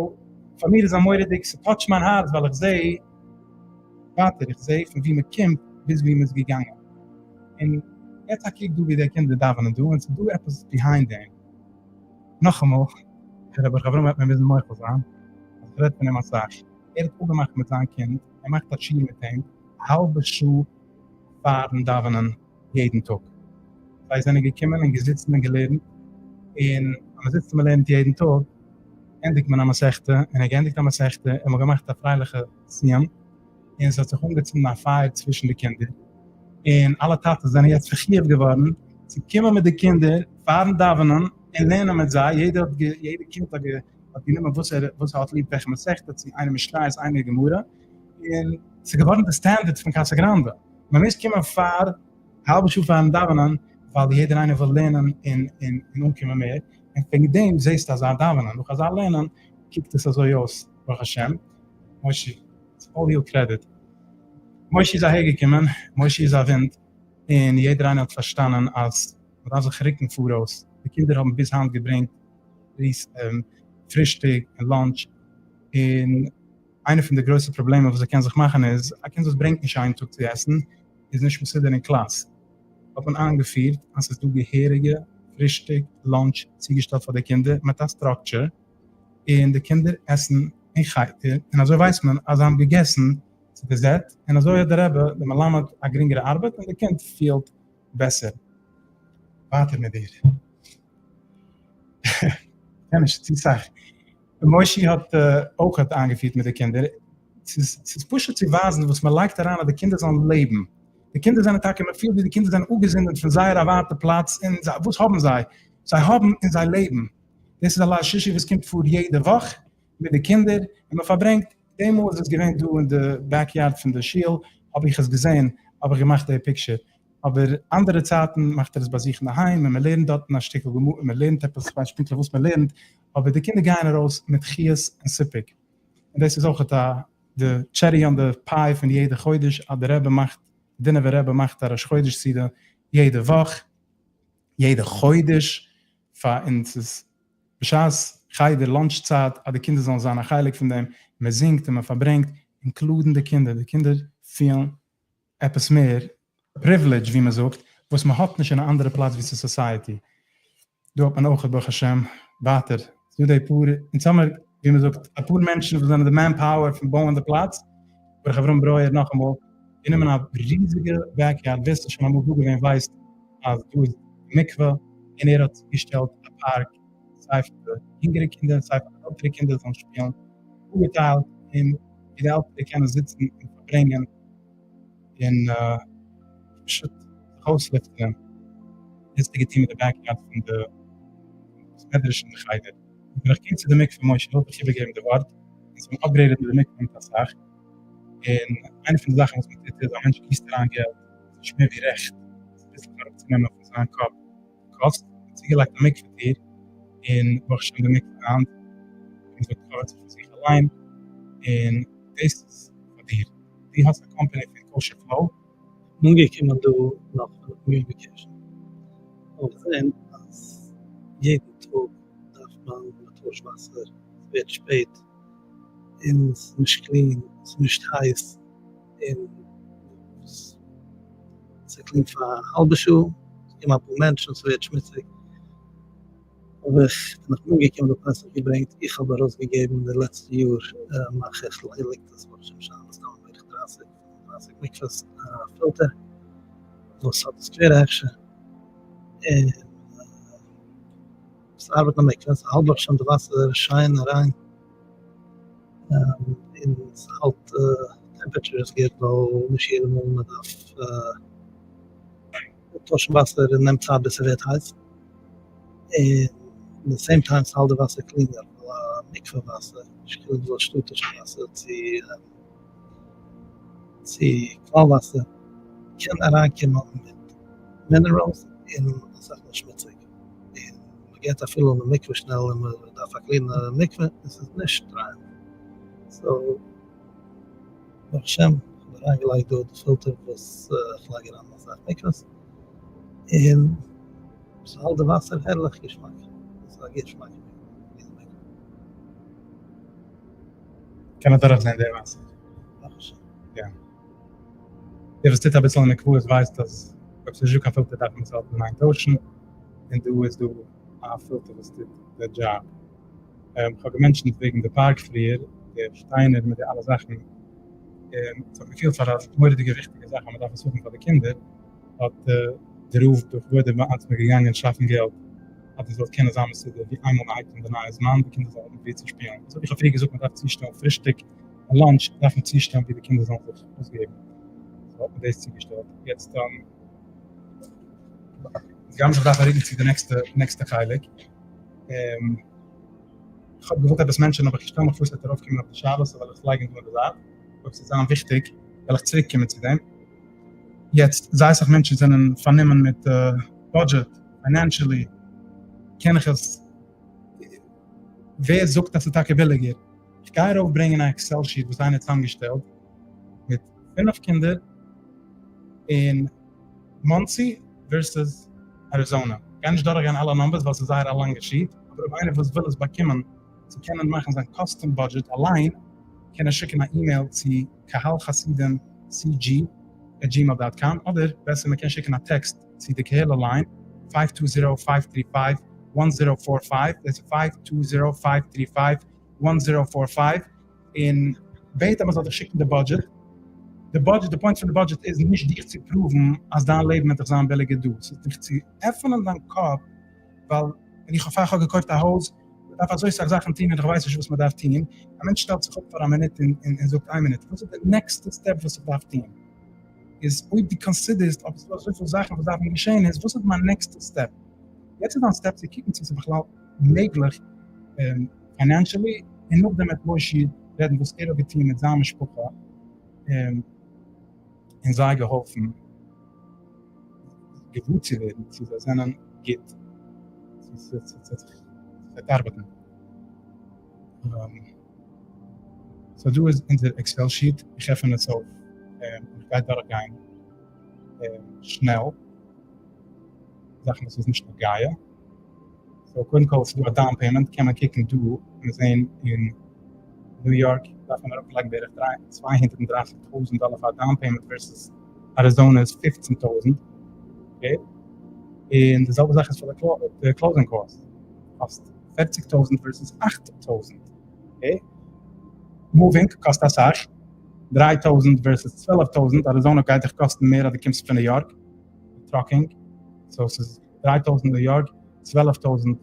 פאר מיר איז א מורא'דיג, ס' touch ט מיין הארץ ווייל איך זע ווייטער, איך זע פון וואו מ'קומט ביז וואו מ'איז געגאנגען. און יעצט א קוק דא ווי די קינדער דאווענען דא, און ס'איז דא עפעס behind דעם. נאכאמאל, ר' ברוך אברהם וועט מיר מוזן מוחל זיין, אז איך רעד פון אים אסאך. ער האט אפגעמאכט מיט זיין קינד, ער מאכט א שיעור מיט אים א האלבע שעה פארן דאווענען יעדן טאג. זיי זענען געקומען און געזיצן און געלערנט, און אז מען זיצט און מען לערנט יעדן טאג, ענדיגט מען א מסכתא, און ער האט געענדיגט א מסכתא, און מען האט געמאכט א פרייליכע סיום, און עס האט זיך אנגעצינדן א פייער צווישן די קינדער, און אלע טאטעס זענען יעצט מחויב געווארן צו קומען מיט די קינדער פארן דאווענען און לערנען מיט זיי, יעדער האט יעדע קינד האט האט גענומען וואס ער וואס ער האט ליב וועלכע מסכתא צו איינער משניות איינער גמרא, און ס'איז געווארן די standard פון קאסא גראנדע, מען מוז קומען פאר האלבע שעה פארן דאווענען ווייל יעדער איינער וויל לערנען און און און אנקומען מער, און וועגן דעם זעסטו אזא דאווענען, נאך אזא לערנען קוקט עס אזוי אויס ברוך השם, מושי, it's all your credit. מושי איז אהער געקומען, מושי איז א ווינט, און יעדער איינער האט פארשטאנען אז מען דארף זיך רוקן פאראויס, די קינדער האבן ביז היינט געברענגט פרישטאג און lunch, און איינע פון די גרויסע פראבלעמען וואס עס קען זיך מאכן איז, א קינד וואס ברענגט נישט איין טאג צו עסן איז נישט מסודר אין קלאס, האט מען איינגעפירט אז ס'איז דא געהעריגע פרישטאג lunch צוגעשטעלט פאר די קינדער מיט א structure, און די קינדער עסן אין חדר, און אזוי ווייסט מען אז זיי האבן געגעסן צו די זעט, און אזוי האט דער רבי, דער מלמד, א גרינגערע ארבעט און די קינד פילט בעסער. ווייטער מיט דיר. כ'קען נישט, צו סאך. מושי האט אויך איינגעפירט מיט די קינדער, ס'איז פשוט צו ווייזן וואס מען לייגט אריין אז די קינדער זאלן לעבן. די קינדער זענען טאקע, מען פילט ווי די קינדער זענען אפגעזונדערט פון זייער א ווייטע פלאץ, און וואס האבן זיי? זיי האבן און זיי לעבן. דאס איז א ליל שישי וואס קומט פאר יעדע וואך מיט די קינדער, און מען פארברענגט, די מאל איז עס געווען דא אין די backyard פון די שול, האב איך עס געזען, האב איך געמאכט די picture, אבער אנדערע צייטן מאכט ער עס ביי זיך אינדערהיים און מען לערנט דארטן א שטיקל גמרא, מען לערנט עפעס, כ'ווייס נישט פונקטליך וואס מען לערנט, אבער די קינדער גייען ארויס מיט חיות און סיפוק, און דאס איז אויך א די cherry on the pie פון יעדע חודש אז די רבי מאכט, דינובער רבי מאכט א ראש חודש סעודה יעדע וואך, יעדע חודש, פאר אונז איז בשעת חדר lunch צייט אז די קינדער זאלן זיין א חלק פון דעם, מען זינגט און מען פארברענגט, include ן די קינדער, די קינדער פילן עפעס מער privilege ווי מען זאגט, וואס מען האט נישט אין א אנדערע פלאץ ווי ס'איז society. דא האט מען אויך ברוך השם ווייטער, ס'דא די פאר, אונז האמיר ווי מען זאגט אפאר מענטשן וואס זענען די man power פון בויען די פלאץ, ברוך אברהם ברויער נאכאמאל, גענומען א ריזיגע backyard, ווער ס'איז שוין אמאל דא געווען ווייסט אז דא איז די מקווה, און ער האט צוגעשטעלט א פארק סיי פאר די יונגערע קינדער סיי פאר די עלטערע קינדער זאלן שפילן, אפגעטיילט און ווי די עלטערע קענען זיצן און פארברענגען און פשוט זיך אויסלופטערן. דאס האט ער געטון מיט די backyard פון די בית מדרש און די חדר. און ווען איך קום צו די מקווה משה וויל איך איבערגעבן די ווארט, אונז האבן upgraded די מקווה מיט אסאך, און איינע פון די זאכן וואס מען טוט איז א מענטש גיסט אריין געלט, איז נישט מער ווי רעכט עס אביסל אראפצונעמען פון זיין קאפ די קאסט, מען האט צוגעלייגט א מקווה טיר, און ברוך השם די מקווה היינט ווי מ'זאגט cover ט זיך פון זיך אליין, און דאס איז פאר דיר, דו האסט א קאמפאני פון Kosher Flow. אנגעקומען דא נאך פונעם vacation האב איך געזען אז יעדן טאג דארף מען מ'טוישט וואסער, ס'ווערט שפעט און ס'איז נישט clean, ס'איז נישט הייס, און ס'איז clean פאר א האלבע שעה, ס'קומען אפאר מענטשן, ס'ווערט שמוציג, האב איך בין איך אנגעקומען דא פסח געברענגט, איך האב ארויסגעגעבן די לעצטע יאר מאך איך לייגט עס ברוך השם שוין מסתמא בערך דרייסיג דרייסיג מקוואות א פילטער וואס האט די סקווערע הכשר, און ס'ארבעט אין א מקווה, ס'האלט ברוך השם די וואסער שיין ריין, און ס'האלט temperature איז גוט ווייל נישט יעדע מאל מ'דארף טוישן וואסער און נעמט צייט ביז ס'ווערט הייס, און אין די same time ס'האלט די וואסער cleaner ווייל א מקווה וואסער, נישט כאילו מ'זאל שטאטישע וואסער צו צו קוואל וואסער, קען אריינקומען מיט minerals און אסאך מאל שמוציג, און מ'גייט אפילו אין די מקווה שנעל און מ'דארף א clean ע מקווה און ס'איז נישט ריין, so ברוך השם איך האב אריינגעלייגט דא די פילטער וואס איך לייג אריין אין אסאך מקווה'ס, און ס'האלט די וואסער הערליך געשמאק, ס'איז א געשמאקע מקווה. קען אדורך זען די וואסער. ברוך השם. יא. דער וואס טוט אביסל אין מקוואות ווייסט אז אויב ס'נישט דא קיין פילטער דארף מען עס האלטן אין איין טוישן, און דא איז דא א פילטער וואס טוט די דזשאב. כ'האב גע mention ט וועגן די פארק פריער, די שטיינער מיט די אלע זאכן, און ס'האט געפילט פאר א מורא'דיגע וויכטיגע זאך אז מ'דארף עס האבן פאר די קינדער, האט די רב בכבודו ובעצמו געגאנגען שאפן געלט אז דאס זאל קענען זיין מסודר ווי איינמאל מ'הייבט אן די נייע זמן די קינדער זאלן האבן וואו צו שפילן. אזוי ווי איך האב פריער געזאגט מ'דארף צושטעלן פרישטאג און lunch דארף מען צושטעלן ווי די קינדער זאלן זיך אויסגעבן. So האט מען דאס צוגעשטעלט. יעצט גיימיר זיך דארפן רוקן צו די נעקסטע נעקסטע חלק. איך האב געוואלט עפעס mention ען אבער איך שטעל מיך פאר ס'וועט ארויפקומען אויף די שאלות so וועל איך עס לייגן דא אין די זייט. אויב ס'וועט זיין וויכטיג וועל איך צוריק קומען צו דעם. יעצט זייער סאך מענטשן זענען פארנומען מיט budget, financially קען איך עס, ווער זאגט אז ס'איז טאקע ביליגער? איך גיי ארויף ברענגען א Excel sheet וואס איינער האט צוזאמגעשטעלט מיט פינף קינדער אין מאנסי versus אריזאנע, כ'גיי נישט דורכגיין אלע numbers ווייל ס'איז זייער א לאנגע sheet, אבער אויב איינער וואס וויל עס באקומען צו קענען מאכן זיין custom budget אליין קען ער שיקן א אימעיל צו קהל חסידים cg@gmail dot com אדער בעסער מען קען שיקן א טעקסט צו די קהילה line five two zero five three five one zero four five, דאס איז five two zero five three five one zero four five, און בעט אז מען זאל דיך שיקן די budget. די budget, די point פון די budget איז נישט דיך צו prove ן אז דיין לעבן וועט דיך זיין ביליגער דא, ס'איז דיך צו עפענען דיין קאפ, ווייל ווען איך האב פאר איך האב געקויפט א הויז, מען דארף אזוי סאך זאכן טון און איך ווייס נישט וואס מען דארף טון, א מענטש שטעלט זיך אפ פאר א מינוט און זאגט איין מינוט, וואס איז די נעקסטע step וואס איך דארף טון? איז אויב דו consider סט אויב עס איז דא אזויפיל זאכן וואס דארפן געשען איז וואס איז מיין נעקסטע step? יעצט איז דיין step צו קוקן צו עס איז בכלל מעגליך financially, און נאכדעם וועט מושי רעדן וואס ער האט געטון מיט זיין משפחה און זיי געהאלפן געוואר צו ווערן צו זיי זענען גוט, צו ס'וועט ארבעטן. So דא איז אונזער Excel sheet, איך עפען עס אויף און איך גיי דורכגיין שנעל זאכן וואס איז נישט נוגע. So קודם כל ס'איז דא א down payment קען מען קוקן דא און זעהן אין ניו יארק דארף מען אראפלייגן בערך 230 טויזנט דאלער פאר א down payment versus אריזאנע איז 15 טויזנט, okay, און די זעלבע זאך איז פאר די closing cost, קאסט 40 טויזנט versus 8 טויזנט, okay, moving קאסט אסאך, 3 טויזנט versus 12 טויזנט, אריזאנע גייט דיך קאסטן מער אז דו קומסט פון ניו יארק, trucking, so ס'איז 3 טויזנט ניו יארק, 12 טויזנט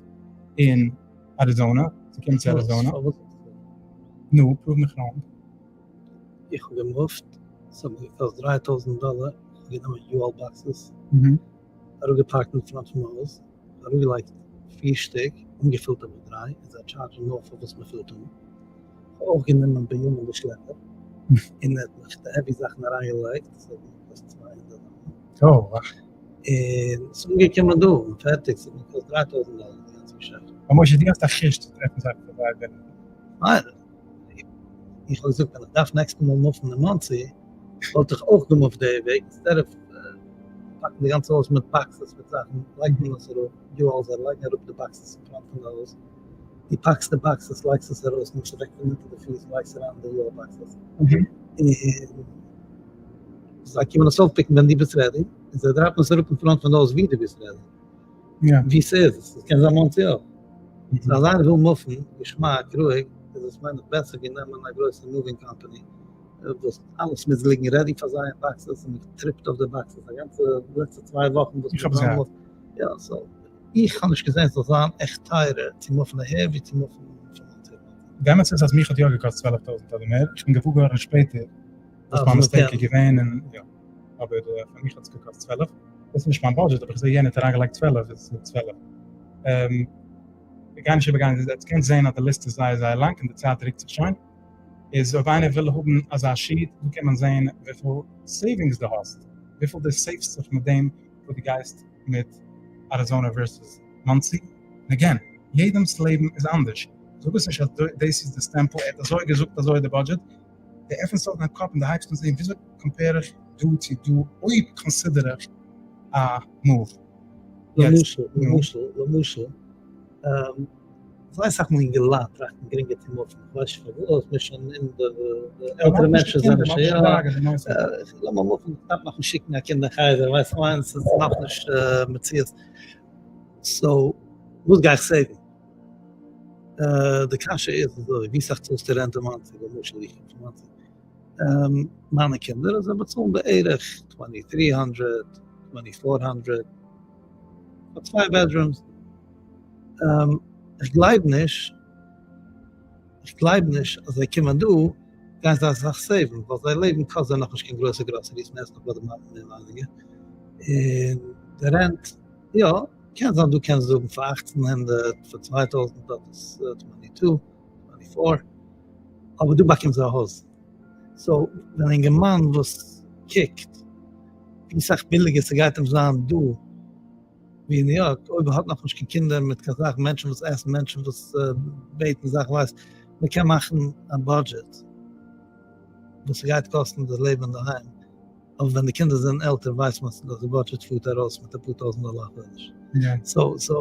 אין אריזאנע, צו קומען צו אריזאנע. נו, prove מיך wrong. איך האב גע move ט, ס'האט מיר געקאסט 3000 דאלער, איך האב גענומען U-Haul boxes, אראפגעפאקט אין front פון מיין הויז, אראפגעלייגט פיר שטיק, אנגעפילט האב איך דריי, און זיי טשארדזשן נאר פאר וואס מ'פילט אן. איך האב אויך גענומען בנימין די שלעפער, און ער האט מיך די heavy זאכן אריינגעלייגט, ס'האט מיר געקאסט 200 דאלער. און ס'איז אנגעקומען דא, און פערטיג, ס'האט מיר געקאסט 3000 דאלער די גאנצע געשעפט. אבער משה, דו האסט א חוש צו טרעפן זאכן פאר זייער ביליג. ניין, איך האב געזאגט ווען איך דארף נעקסטע מאל move ן אין מאנסי, וואלט איך אויך גע move ט די וועג, instead of פאקן די גאנצע הויז מיט boxes מיט זאכן, לייגט מען עס אראפ, U-Haul זיי לייגן אראפ די boxes אין front פון די הויז, דו פאקסט די boxes, לייגסט עס ארויס, נעמסט אוועק פון אונטער די פיס, לייגסט אריין די U-Haul boxes, און זיי קומען עס אויפ pick ן ווען דו ביסט ready, און זיי drop ן עס אראפ אין front פון די הויז ווי דו ביסט ready, ווי ס'איז, עס קען זיין מאנסי אויך. So אז איינער וויל move ן, געשמאק, רואיג, איז עס מיין איך בעסער ווי נעמען א גרויסע moving company, וואס אלעס מוז ליגן ready פאר זיי אין boxes, און מען טריפט אויף די boxes א גאנצע לעצטע צוויי וואכן וואס איך האב עס געהאט. יא, so איך האב נישט געזען ס'זאל זיין עכט טייערער צו move ן אהער ווי צו move ן פון מאנסי. די אמת איז אז מיך האט יא געקאסט 12,000 אדער מער, איך בין געוואר געווארן שפעטער וואס מיין mistake איז געווען און יא, אבער פאר מיך האט עס געקאסט 12, דאס איז נישט מיין budget אבער איך זעה יענער האט אריינגעלייגט 12 איז עס 12. איך גיי נישט איבערגיין, עטס קענט זען אז די ליסט איז זייער זייער לאנג און די צייט רוקט זיך שוין. איז אויב איינער וויל האבן אזא sheet, דא קען מען זען וויפיל savings דו האסט, וויפיל דו save סט זיך מיט דעם וואס דו גייסט מיט אריזאנע versus מאנסי, און again, יעדעמס לעבן איז אנדערש, זאג עס נישט אז דאס איז די סטעמפל, ער האט אזוי געזאגט אזוי איז די budget, דו עפענסט אויף דיין קאפ און דו הייבסט אן זען וויאזוי compare איך דא צו דא אויב consider איך א move. למשל, למשל, למשל, זייער אסאך מאל אינגעלייט טראכטן גרינגער צו move ן, איך ווייס נישט פארוואס, מ'איז שוין אין די עלטערע מענטשן זענען שוין יא, לאמיר move ן, איך דארף נאכנישט שיקן א קינד אין חדר, ווייסט איך מיין, ס'איז נאכנישט מציאות, so וואס גיי איך save ן? די קשיא איז אזוי, ווי סאך צאלסטו rent אין מאנסי, למשל איך קום פון מאנסי, מיינע קינדער זיי באצאלן בערך 2300, 2400, פאר צוויי bedrooms, איך גלייב נישט, איך גלייב נישט אז זיי קומען דא. גייען זיי אסאך save ן, ווייל זיי לעבן קאסט זיי נאכנישט קיין גרויסע groceries, מען עסט נאך ביי די מאמע מער ווייניגער, און די rent, יא, קען זיין דו קענסט זאגן פאר 1800, פאר 2000 דארט איז twenty two, twenty four, אבער דא באקומט זי א הויז. so ווען א אינגערמאן וואס קוקט ווי סאך ביליגער ס'גייט אים זיין דא ווי אין ניו יארק, אויב ער האט נאכנישט קיין קינדער מיט קיין סאך מענטשן וואס עסן, מענטשן וואס בעטן זאכן, ווייסט, מ'קען מאכן א budget וואס ס'גייט קאסטן די לעבן אינדערהיים, אבער ווען די קינדער זענען עלטער ווייסט מען אז די budget פארט ארויס מיט אפאר טויזנט דאלער א חודש. so so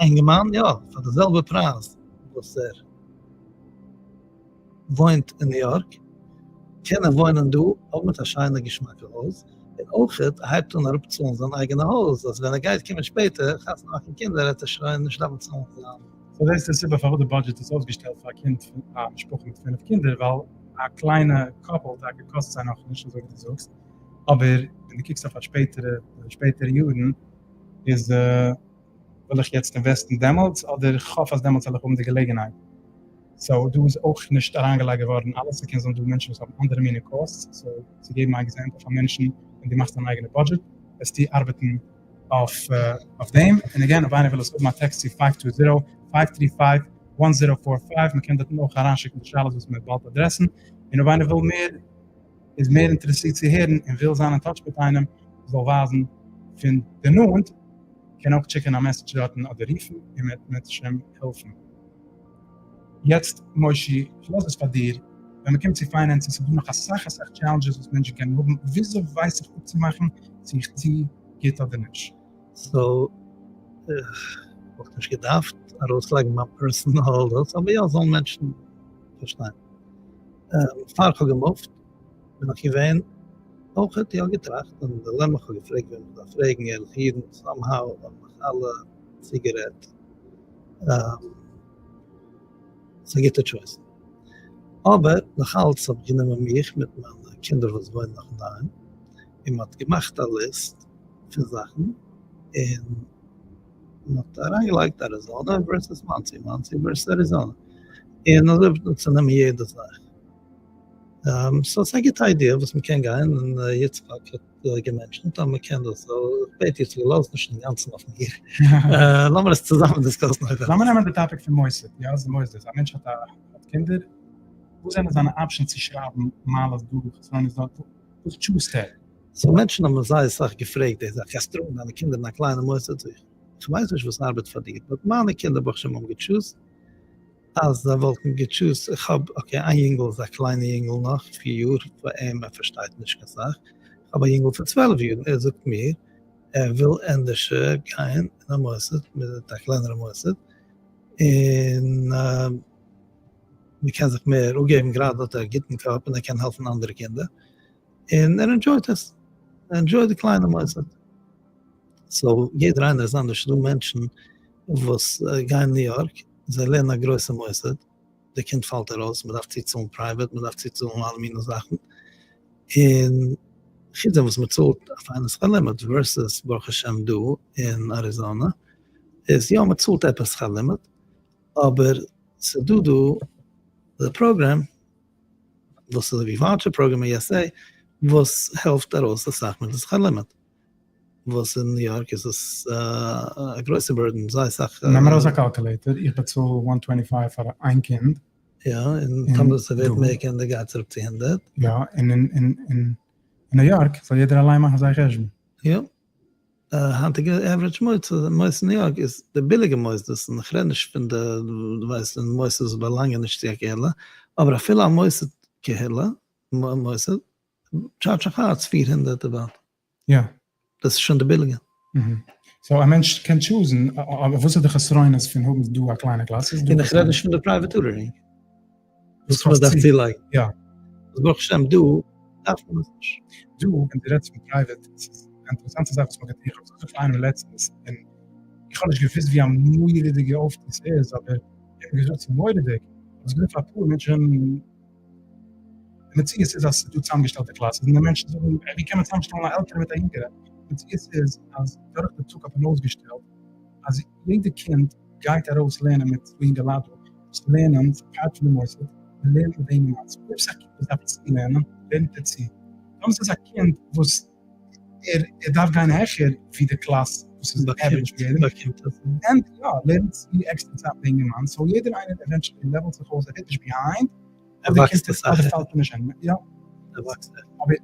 א אינגערמאן יא, פאר די זעלבע פרייז וואס ער וואוינט אין ניו יארק, קען ער וואוינען דא, אויך מיט א שיינע געשמאקע הויז, און אויך ער הייבט אן אראפצאלן זיין אייגענע הויז, אז ווען ער גייט קומען שפעטער חתונה מאכן קינדער וועט ער שוין נישט דארפן צאלן זיין. so דאס איז די סיבה פארוואס די budget איז אויסגעשטעלט פאר א קינד פון א משפחה מיט פינף קינדער, ווייל א קליינע couple טאקע קאסט זיי נאכנישט אזוי ווי דו זאגסט, אבער ווען דו קוקסט אויף א שפעטערע שפעטערע יארן איז וויל איך יעצט invest ן דעמאלטס אדער איך האף אז דעמאלטס וועל איך האבן די געלעגנהייט. so דא איז אויך נישט אריינגעלייגט געווארן אלעס, ס'קען זיין דא מענטשן וואס האבן אנדערע מיני costs, so צו געבן א example פאר מענטשן, ווען דו מאכסט דיין אייגענע budget וועסטו ארבעטן אויף אויף דעם, און again אויב איינער וויל עס האבן א טעקסט צו five two zero, five three five, one zero four five, מ'קען דארטן אויך אריינשיקן די שאלות וואס מ'וועט באלד address ן, און אויב איינער וויל מער איז מער אינטערעסירט צו הערן און וויל זיין אין touch מיט איינעם וואס זאל ווייזן פון די נאנט, קען אויך שיקן א message דארטן אדער רופן און מען וועט שוין העלפן. יעצט מושי, איך לאז עס פאר דיר, ווען מען קומט צו finances איז דא נאך אסאך אסאך challenges וואס מענטשן קענען האבן, וויאזוי ווייס איך אפצומאכן צו איך טו גוט אדער נישט? so, איך וואלט נישט געדארפט ארויסלייגן מיין personal דאס, אבער יא, זאלן מענטשן פארשטיין. פאר איך האב גע move ט בין איך געווען אויכעט יא געטראכט און דילעמע, איך האב געפרעגט וועם איך דארף פרעגן, ערליכע אידן, somehow האבן מיך אלע צוגערעדט ס'איז א גוטע choice. אבער נאך אלץ האב איך גענומען מיך מיט מיינע קינדער וואס וואוינען נאך אינדערהיים, און מ'האט געמאכט א list פון זאכן, און מ'האט אריינגעלייגט אריזאנע versus מאנסי, מאנסי versus אריזאנע, און אזוי וועט מען צונעמען יעדע זאך. so ס'איז א גוטע idea וואס מ'קען גיין, און יצחק האט גע mention ט אז מ'קען דאס, so איך בעט יצחק לאז נישט אינגאנצן אויף מיר, לאמיר עס צוזאמען discuss ן אויב עפעס. לאמיר נעמען די topic פון מוסד, יא ס'איז מוסדות, א מענטש האט האט קינדער, וואס זענען זיינע options צו שרייבן מעלות דא חסרונות דארט, וואס choose ט ער? so מענטשן האבן מיר זייער סאך געפרעגט די זאך, קענסט טראגן דיינע קינדער אין א קליינע מוסד? זאג איך, איך ווייס נישט וואס ארבעט פאר דיר, but מיינע קינדער ברוך השם האבן גע choose ט אז זיי וואלטן גע choose ט, איך האב okay איין יונגל איז א קליינע יונגל נאך 4 יאר, פאר אים ער פארשטייט נישט קיין סאך, איך האב א יונגל פון 12 יאר און ער זאגט מיר ער וויל ענדערש גיין אין א מוסד מיט א קלענערע מוסד און מען קען זיך מער אפגעבן, גראדע האט ער א גוטן קאפ און ער קען העלפן אנדערע קינדער, און ער enjoy ט עס, ער enjoy ט די קליינע מוסד. so יעדער איינער איז אנדערש, ס'דא מענטשן וואס גייען אין ניו יארק, זיי לערנען א גרויסע מוסד, די קינד פאלט ארויס, מען דארף צוצאלן private, מען דארף צוצאלן אלע מיני זאכן, און חוץ דעם וואס מען צאלט א פיינע שכר לימוד, versus ברוך השם דא אין אריזאנע, איז יא מען צאלט עפעס שכר לימוד, אבער ס'דא דא די פראגראם, וואס איז אזויווי voucher program אין ESA, וואס העלפט ארויס אסאך מיט די שכר לימוד. וואס אין ניו יארק איז עס א גרויסע burden, זייער סאך. נעם ארויס א calculator, איך באצאל one twenty five פאר איין קינד. יא, און טאמער ס'ווערט מער קינדער גייט עס אראפ צו 100. יא, און אין ניו יארק זאל יעדער אליין מאכן זיין חשבון. יא, די היינטיגע average מוסד אין ניו יארק איז די ביליגע מוסדות, און איך רעד נישט פון די, דו ווייסט, מוסדות וואס באלאנגען נישט צו א קהילה, אבער אפילו א מוסד קהילה, מוסד, charge איך אלץ 400 about. יא. דאס איז שוין די ביליגע. so א מענטש קען choose ן, אבער וואס איז די חסרונות פון האבן דא א קליינע קלאס? און איך רעד נישט פון די private tutoring. וואס מען דארף צולייגן. יא. וואס ברוך השם דא דארף מען עס נישט. דא ווען דו רעדסט פון private, ס'איז א אינטערעסאנטע זאך וואס מ'האט געטון, איך האב עס געזאגט פאר איינעם לעצטנס, און איך האב נישט געוואוסט ווי א מורא'דיגע אויפטו ס'איז, אבער איך האב געזאגט ס'איז מורא'דיג, איך האב עס געזאגט פאר אפאר מענטשן, די מציאות איז אז ס'איז דא צוזאמגעשטעלטע classes און די מענטשן זאגן ווי קען מען צוזאמשטעלן א עלטערע מיט א יונגערע? די מציאות איז אז דורך די טאג האט מען אויסגעשטעלט אז יעדע קינד גייט ארויס לערנען מיט יונגעלייט וואס לערנען part פון די מוסד. מען לערנט מיט די אינגערמאן, סאו אויב ס'איז א קינד וואס דארף צולערנען, לערנט ער צו. טאמער ס'איז א קינד וואס ער ער דארף גיין העכער ווי די קלאס וואס איז average פאר יעדעם, באקומט עס. און יא, לערנט צו עקסטער צייט מיט די אינגערמאן, so יעדער איינער eventually level ט זיך אויס, ער ווערט נישט behind, ער וואקסט אסאך אדער פאלט ער נישט אין, יא. ער וואקסט העכער. אבער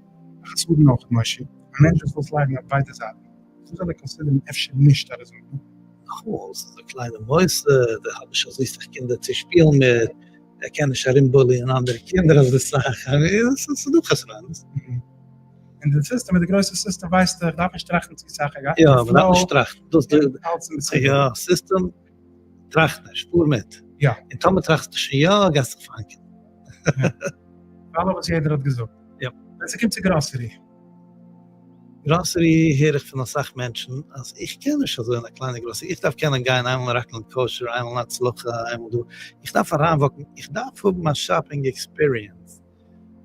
א חסרון אויך, מושי, א מענטש וואס וויל עס לייגן אויף ביידע זייטן, וואס זאל ער consider ן אפשר נישט אריזאנע? נאכאמאל, ס'איז א קליינע מוסד, ער האט נישט אזוי סאך קינדער צו שפילן מיט, ער קען נישט ארום bully ען אנדערע קינדער אזוי סאך, ס'איז דא חסרונות. און די סיסטעם מיט די גרויסע סיסטעם ווייסט איך דארף נישט טראכטן צו סאך, ער גייט יא, מ'דארף נישט טראכטן, דאס די יא, סיסטעם טראכט נישט, פאר מיט. יא. און טאמער טראכסטו שוין יא, גייסטו זיך פאנגען. follow וואס יעדער האט געזאגט. יא. ווען ס'קומט צו גראסערי. גראסערי הער איך פון אסאך מענטשן אז איך קען נישט אזוי אין א קליינע גראסערי, איך דארף קענען גיין איינמאל אין ראקלענד קאושער, איינמאל אין הצלחה, איינמאל דא, איך דארף אריינוואק ן, איך דארף האבן א shopping experience,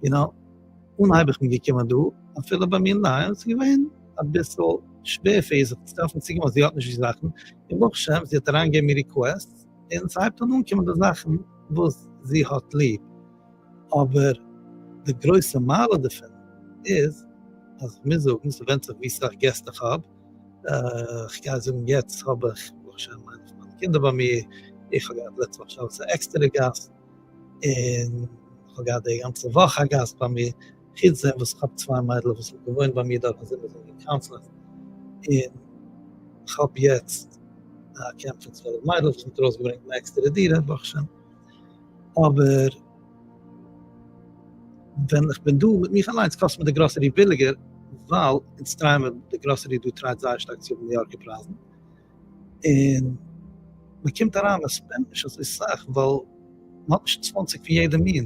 you know, אנהייב איך בין געקומען דא, אפילו ביי מיר אינדערהיים, ס'איז געווען אביסל שווער פאר איר זיך צו דארפן צוקומען אז זי האט נישט די זאכן, און ברוך השם זי האט אריינגעגעבן איר request, און ס'הייבט אן אנקומען די זאכן וואס זי האט ליב. אבער די גרויסע מעלה דערפון איז אז איך מוז זאגן ס'ווענדט זיך ווי סאך געסט איך האב, איך גיי זאגן יעצט האב איך ברוך השם איינע פון מיינע קינדער ביי מיר, איך האב געהאט לעצטע וואך שבת א עקסטערע גאסט, און איך האב געהאט די גאנצע וואך א גאסט ביי מיר, חוץ דעם וואס איך האב צוויי מיידלעך וואס האבן געוואוינט ביי מיר דורכן זומער זענען געווען counselors, און איך האב יעצט א קעמפ פון 12 מיידלעך וואס מ'האט ארויסגעברענגט אין א עקסטערע דירה ברוך השם. אבער ווען איך בין דא מיט מיך אליינס קאסט מיר די גראסערי ביליגער ווייל אונז try ען מיר די גראסערי דא try ט זייער שטארק צו האבן ניו יארקער פרייזן און מען קומט אריין מען spend ט נישט אזוי סאך ווייל מען האט נישט 20 פון יעדע מין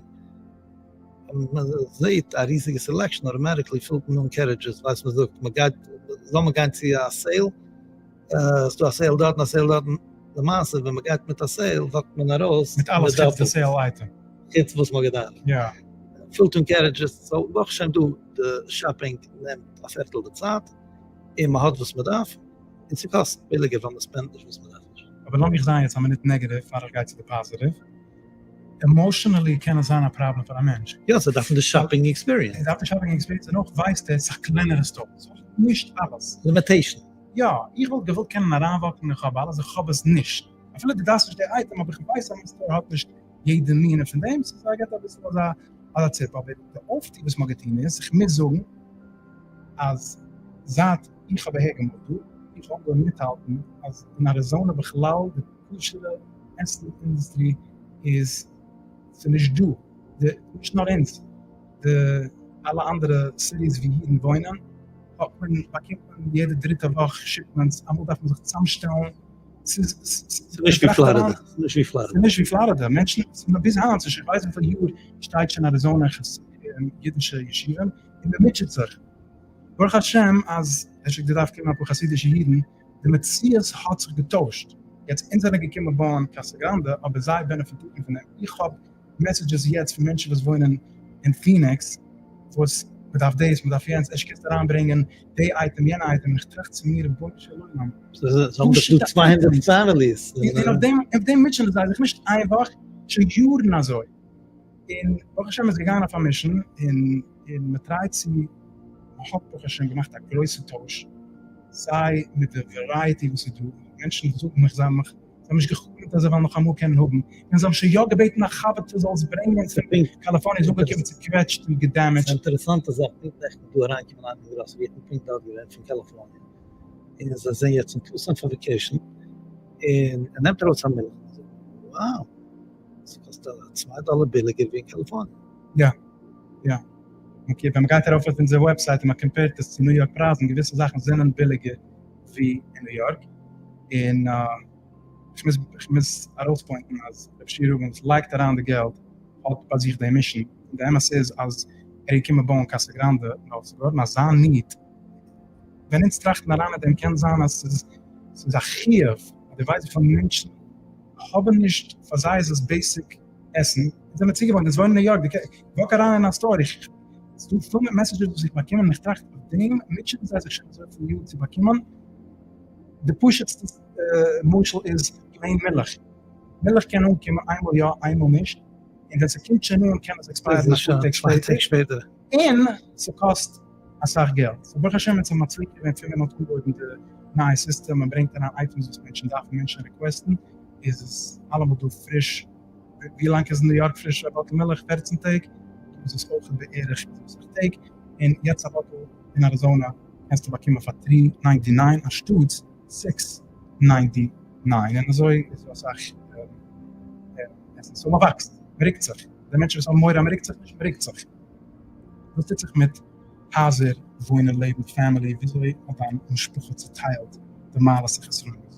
ווען מען זעט א ריזיגע selection automatically פילט מען אן carriages ווייסט מען זאגט מען גייט זאל מען גיין צו א sale ס'דא א sale דארטן א sale דארטן, למעשה ווען מ'גייט מיט א sale walk ט מען ארויס מיט אלעס חוץ די sale item. חוץ וואס מ'האט געדארפט. יא. פילט אן carriages, so ברוך השם דא די shopping נעמט א פערטל די צייט, און מ'האט וואס מ'דארף, און ס'קאסט ביליגער ווייל מ'spend ט נישט וואס מ'דארף נישט. אבער לאמיך זיין יעצט א מינוט negative פאר איך גיי צו די positive. Emotionally קען עס זיין א פראבלעם פאר א מענטש. יא, זיי דארפן די shopping experience. ער דארף די shopping experience און אויך ווייסט ער ס'איז א קלענערע store, ס'האט נישט אלעס. Limitation. יא, איך וואלט געוואלט קענען אריינוואק ן איך האב אלעס, איך האב עס נישט. אפילו דו דארפסט נישט די אייטעם אבער איך ווייס אז מיין store האט נישט יעדע מינע פון דעם, סאו ס'געט אביסל אזא אזא ציפ. אבער די אויפטו וואס מ'האט געטון איז, איך מוז זאגן אז זייט איך האב אהער געמופט דא, איך האב אנגעהויבן מיטהאלטן אז אין אריזאנע בכלל די כשר'ע עסן אינדוסטרי איז ס'נישט דא, די נישט נאר אונז, די אלע אנדערע cities ווי אידן וואוינען האט מען באקומט מען יעדע דריטע וואך shipments, אמאל דארף מען זיך צוזאמשטעלן, ס'איז ס'איז נישט ווי פלארידע, ס'איז נישט ווי פלארידע. ס'איז נישט ווי פלארידע, מענטשן, ביז היינט, ס'איז שוין כ'ווייס וויפיל יאר שטייט שוין אריזאנע אידישע ישובים, און מ'מוטשעט זיך. ברוך השם אז עס האט געדארפט קומען אפאר חסידישע אידן, די מציאות האט זיך געטוישט, יעצט אונז זענען געקומען בויען קאסא גראנדע אבער זיי בענעפיטירן פון דעם, איך האב messages יעצט פון מענטשן וואס וואוינען אין פיניקס וואס מען דארף דאס מען דארף יענץ, ערשט קענסטו אריינברענגען די אייטעם יענע אייטעם, איך טראכט צו מיר רבונו של עולם, זיי האבן דאך דא 200 families. און אויף דעם אויף דעם מוטשענען זיי זיך נישט איין וואך, שוין יארן אזוי, און ברוך השם איז געגאנגען אויף א mission און און מען try ט צו, מען האט ברוך השם געמאכט א גרויסע טויש, סיי מיט די variety וואס איז דא, מענטשן זאגן מיך זיי האבן מיך זיי האבן נישט גע'חלומ'ט אז זיי וועלן נאך אמאל קענען האבן, און זיי האבן שוין יא געבעטן א חבר'טע זאל עס ברענגען פון קאליפארניע איז אנגעקומען צוקוועטשט און גע damage ט. ס'איז א אינטערעסאנטע זאך, פונקט נעכטן איז דא אריינגעקומען איינער אין גראסערי, איך בין פונקט דארט געווען, פון קאליפארניע, און זיי זענען יעצט אין טוסאן פאר vacation, און ער נעמט ארויס א מילך, און זאגט, wow! ס'קאסט א צוויי דאלער ביליגער ווי אין קאליפארניע. יא יא. Okay, ווען מ'גייט ארויף אויף אונזער website און מ'compare ט עס צו ניו יארק פרייזן, געוויסע זאכן זענען ביליגער ווי אין ניו יארק, און איך מוז ארויסpoint ן אז ר' שי' רובין וואס לייגט אריין די געלט האט ביי זיך די mission, און די אמת איז אז ער איז געקומען בויען קאסא גראנדע נאר ס'איז געווארן אזא need, ווען אונז טראכטן אריין אין דעם קען זיין אז ס'איז א חיוב, אז דו ווייסט וויפיל מענטשן האבן נישט, פאר זיי איז עס basic עסן, אונז זעמיר צוגעוואוינט, אונז וואוינען אין ניו יארק, דו walk אריין אין א store, איך, ס'איז דא פול מיט messages וואס איך באקום און איך טראכט אויף דעם מוטשען זיי זיך שוין אזויפיל יאר צו באקומען, די פשוט'סטע משל איז plain מילך, מילך קען אנקומען איינמאל יא איינמאל נישט. און ווען ס'קומט שוין אן קען עס expire ן אפאר טעג שפעטער, און ס'קאסט אסאך געלט, so ברוך השם אונז האבן מצליח געווען פון ווען מ'האט אנגעהויבן די נייע סיסטעם, מען ברענגט אריין items וואס מענטשן דארפן, מענטשן request ן, איז עס אלעמאל דא פריש, ווי לאנג איז אין ניו יארק פריש א bottle מילך? 14 טעג? דא איז עס אויך בערך אזוי סאך טעג, און יעצט א bottle אין אריזאנא קענסטו באקומען פאר three ninety nine אנשטאטס six ninety nine, און אזוי איז דא אסאך עסן, so מען וואקסט, מען רוקט זיך, די מענטשן וואס האבן מורא אז מען רוקט זיך נישט, מען רוקט זיך. וואס טוט זיך מיט הייזער, וואוינען, לעבן, family, וויאזוי האט דיין משפחה צוטיילט די מעלות און חסרונות?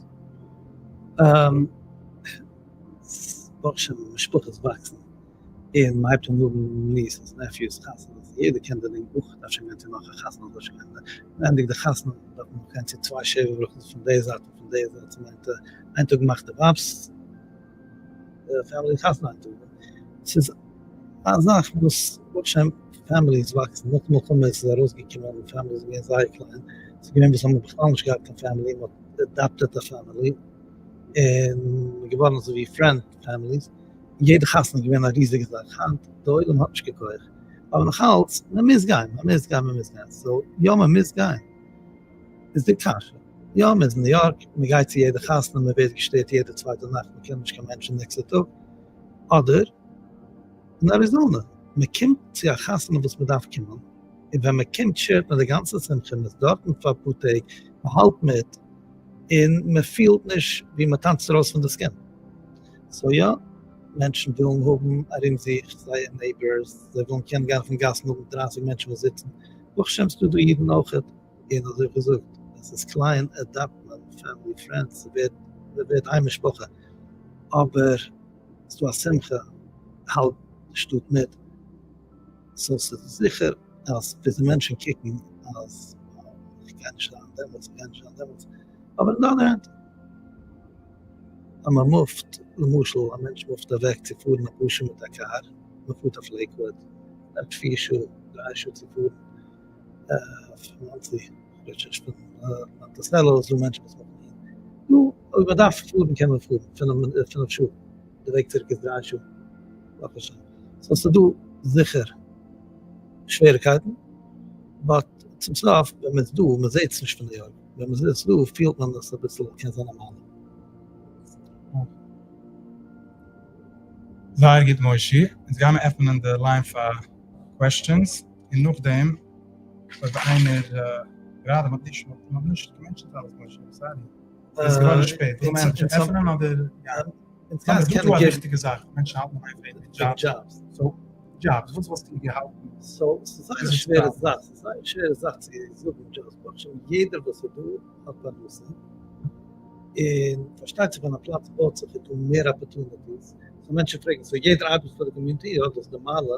ברוך השם משפחות וואקסן און מען הייבט אן האבן nieces nephews חתונות יעדער קען די לינק אויך דארף שוין גיין צו נאך א חתונה דארף שוין גיין מען ענדיגט די חתונה דארף מען נאך גיין צו צוויי שבע ברכות פון די זייט און פון די זייט ס'מיינט איין טאג מאכט די ווייב'ס family חתונה איין טאג ס'איז א זאך וואס ברוך השם families וואקסן נאך די מלחמה איז ארויסגעקומען families זענען געווען זייער קליין ס'איז געווען וואס האבן בכלל נישט געהאט קיין family מען האט adopted א family און געווארן אזוי ווי friend families, יעדע חתונה איז געווען א ריזיגע זאך, היינט די עולם האט נישט קיין כח, אבער נאך אלץ מען מוז גיין, מען מוז גיין, מען מוז גיין, so יא מען מוז גיין, איז די קשיא, יא מען איז אין ניו יארק, מען גייט צו יעדע חתונה, מען ווערט געשטערט יעדע צווייטע נאכט, מען קען נישט קיין מענטשן נעקסטע טאג, אדער אין אריזאנע, מען קומט צו א חתונה וואס מען דארף קומען, און ווען מען קומט share ט מען די גאנצע שמחה, מען איז דארטן פאר אפאר טעג, מען האלט מיט, און מען פילט נישט ווי מען טאנצט ארויס פון די skin. so יא, מענטשן ווילן האבן ארום זיך זייער neighbors, זיי ווילן קענען גיין אויפן גאס און האבן 30 מענטשן וואס זיצן. ברוך השם ס'דא דא אידן אויכעט, און אזוי ווי געזאגט, ווען ס'איז קליין adopt מען family friends, ס'ווערט, מ'ווערט איין משפחה. אבער ס'דא א שמחה, האלט די שטאט מיט. so ס'איז זיכער אז וויאזוי מענטשן קוקן אז איך גיי נישט זיין דעמאלטס, איך גיי נישט זיין דעמאלטס, אבער אין די other hand אז מען move ט, למשל א מענטש move ט אוועק צו פארן אפאר שעה מיט א קאר, מען פארט אויף לעיקוואד, נעמט פיר שעה, דריי שעה צו פארן פון מאנסי, כ'רעד שוין נישט פון מאנטיסעלא, ס'דא מענטשן וואס move ן אהין, דא אויב מען דארף פארן קען מען פארן פינף שעה, די וועג צוריק איז דריי שעה, ברוך השם. so ס'איז דא זיכער שוועריקייטן, but צום סוף ווען מ'איז דא, מ'זעהט עס נישט פון ניו יארק, ווען מ'איז דא פילט מען עס אביסל, קען זיין א מעלה. זייער גוט מושי, אונז גיימער עפענען די line פאר questions, און נאכדעם אויב איינער, גראדע מ'האט נישט מ'האט נישט גע mention ט אלעס מושי, I'm sorry, עס איז געווארן שפעט, וויל מען עפענען אדער גיין? אונז גייען עס קענען געבן. א וויכטיגע זאך, מענטשן האלטן אין איין פרעגן דזשאבס, so jobs, וואס וואלסטו געהאלטן? so ס'איז זייער א שווערע זאך, ס'איז זייער א שווערע זאך צו זאגן דזשאבס, ברוך השם יעדער וואס איז דא האט פרנסה, און פארשטייט זיך ווען א פלאץ בויט זיך איז דא מער opportunities, so מענטשן פרעגן so יעדער ארבעט פאר די community, יא דאס איז די מעלה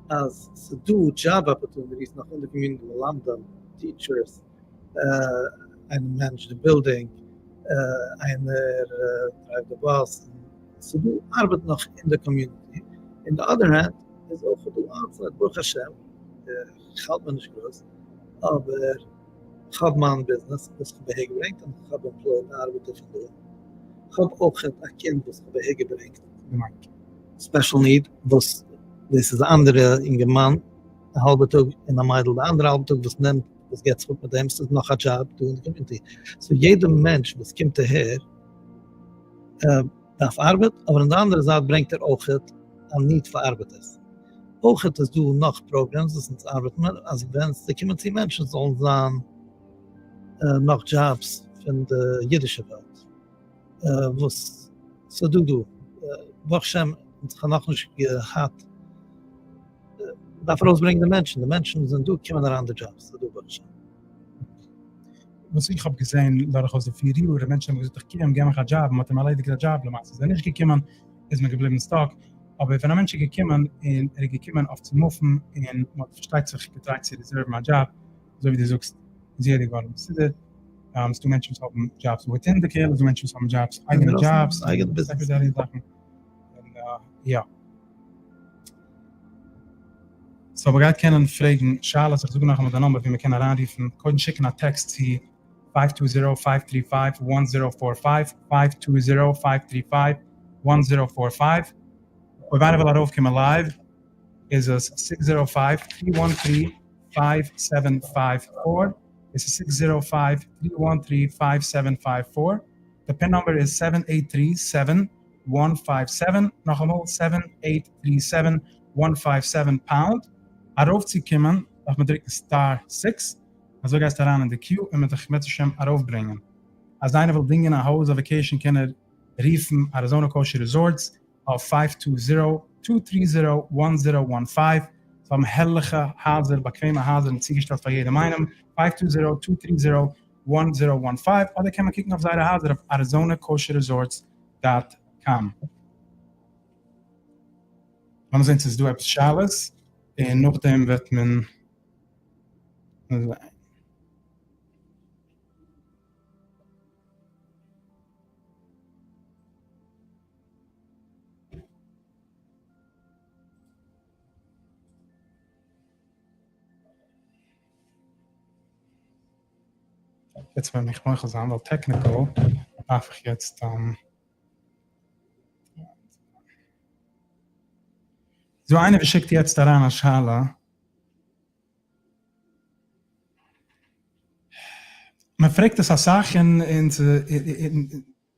אז ס'איז דא job opportunities נאך אין די community, מלמדים, teachers, איינער manage ט די בילדינג, איינער drive ט די באס, ס'איז דא ארבעט נאך אין די community, אין די other hand איז אויך דא outside, ברוך השם איך האלט מיר נישט גרויס, אבער איך האב מיין ביזנעס וואס איך האב אהער געברענגט און איך האב employed ארבעטער פון דא, איך האב אויך א קינד וואס איך האב אהער געברענגט, special need, וואס דאס איז א אנדערע אינגערמאן א האלבע טאג און א מיידל די אנדערע האלבע טאג וואס נעמט וואס געבט זיך אפ מיט דעם, ס'איז נאך א דזשאב דא אין די community, so יעדע מענטש וואס קומט אהער דארף ארבעט, אבער אין די אנדערע זייט ברענגט ער אויכעט א need פאר ארבעטערס. אויכעט איז דא נאך programs וואס אונז ארבעטן מיר אז ווען ס'קומען צו מענטשן זאלן זיין נאך דזשאבס פון די אידישע וועלט וואס ס'דא דא, ברוך השם אונז האבן נאכנישט געהאט מ'דארף ארויסברענגען די מענטשן, די מענטשן זענען דא, קומען אריין די דזשאבס, ס'איז דא ברוך השם. וואס איך האב געזען דורכאויס די פיר יאר, מענטשן האבן געזאגט איך קום, געב מיך א דזשאב, מ'האט אים ערלעדיגט א דזשאב, למעשה איז ער נישט געקומען, איז מען געבליבן stuck, אבער ווען א מענטש איז געקומען און ער איז געקומען אויף צו move ן, און מ'האט פארשטייט זיך גע try ט צו reserve ן א דזשאב, אזוי ווי דו זאגסט איז יעדער געווארן מסודר, ס'דא מענטשן וואס האבן jobs within די קהילה, ס'דא מענטשן וואס האבן דזשאבס, אייגענע דזשאבס, secretary זאכן, און יא. so מ'גייט קענען פרעגן שאלות, איך זאג נאכאמאל די number ווי מ'קען אריינרופן, קודם שיקן א טעקסט צו five two zero five three five one zero four five, five two zero five three five one zero four five. אויב איינער וויל ארויפקומען live איז עס six zero five three one three five seven five four, עס איז six zero five three one three five seven five four, די PIN number איז seven eight three seven one five seven, נאכאמאל seven eight three seven one five seven pound, ארויפצוקומען דארף מען דרוקן star six, אזוי גייסטו אריין אין די queue און מען וועט דיך בעזהשם ארויפברענגען. אז איינער וויל דינגען א הויז אויף vacation קען ער רופן Arizona Kosher Resorts אויף five two zero, two three zero, one zero one five, זיי האבן הערליכע הייזער, באקוועמע הייזער און צוגעשטעלט פאר יעדעם איינעם, five two zero, two three zero, one zero one five, אדער קען מען קוקן אויף זייערע הייזער אויף Arizona Kosher Resorts dot com. לאמיר זען צו ס'איז דא עפעס שאלות, און נאכדעם וועט מען. יעצט וועל איך מוחל זיין ווייל technical דארף איך יעצט דא איינער וואס שיקט יעצט אריין א שאלה. מען פרעגט עס אסאך און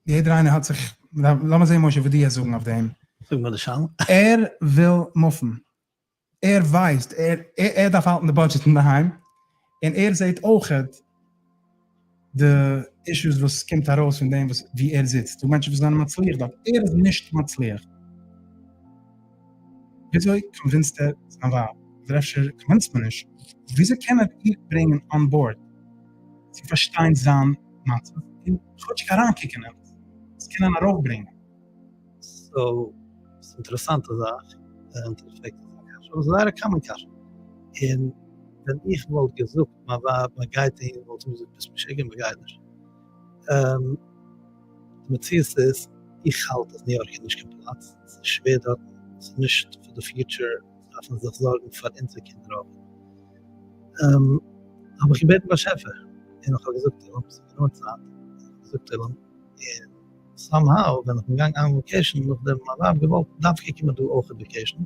יעדער איינער האט זיך, לאמיר זעהן משה וואס דו העסט זאגן אויף דעם. זאג מיר די שאלה. ער וויל מופן, ער ווייסט, ער דארף האלטן די budget אינדערהיים, און ער זעהט אויכעט די issues וואס קומט ארויס פון דעם וואס ווי ער זיצט, דא מענטשן וואס זענען מצליח דארט, ער איז נישט מצליח. וויאזוי convince ט ער זיין ווייב? אדער אפשר convince ט מען נישט? וויאזוי קען ער איר ברענגען on board צו פארשטיין זיין מצב און כאטשיג אריינקוקען אין עס, עס קענען ארויפברענגען? so, ס'איז אינטערעסאנטע זאך, און פרעגט אזא קשיא, אבער ס'איז זייער א common קשיא, און ווען איך וואלט געזאגט מיין ווייב מען גייט אהין וואלט זי געזאגט ביסט משוגע מען גייט נישט. די מציאות איז איך האלט אז ניו יארק איז נישט קיין פלאץ, ס'איז שווער דארטן, ס'איז נישט פאר די future, דארף מען זיך זארגן פאר אונזער קינדער אויך. האב איך געבעטן באשעפער און איך האב געזאגט תהלים, ס'האט גענומען צייט, איך האב געזאגט תהלים און somehow ווען איך בין געגאנגען on vacation נאכדעם מיין ווייב געוואלט דווקא קומען דא אויך vacation, און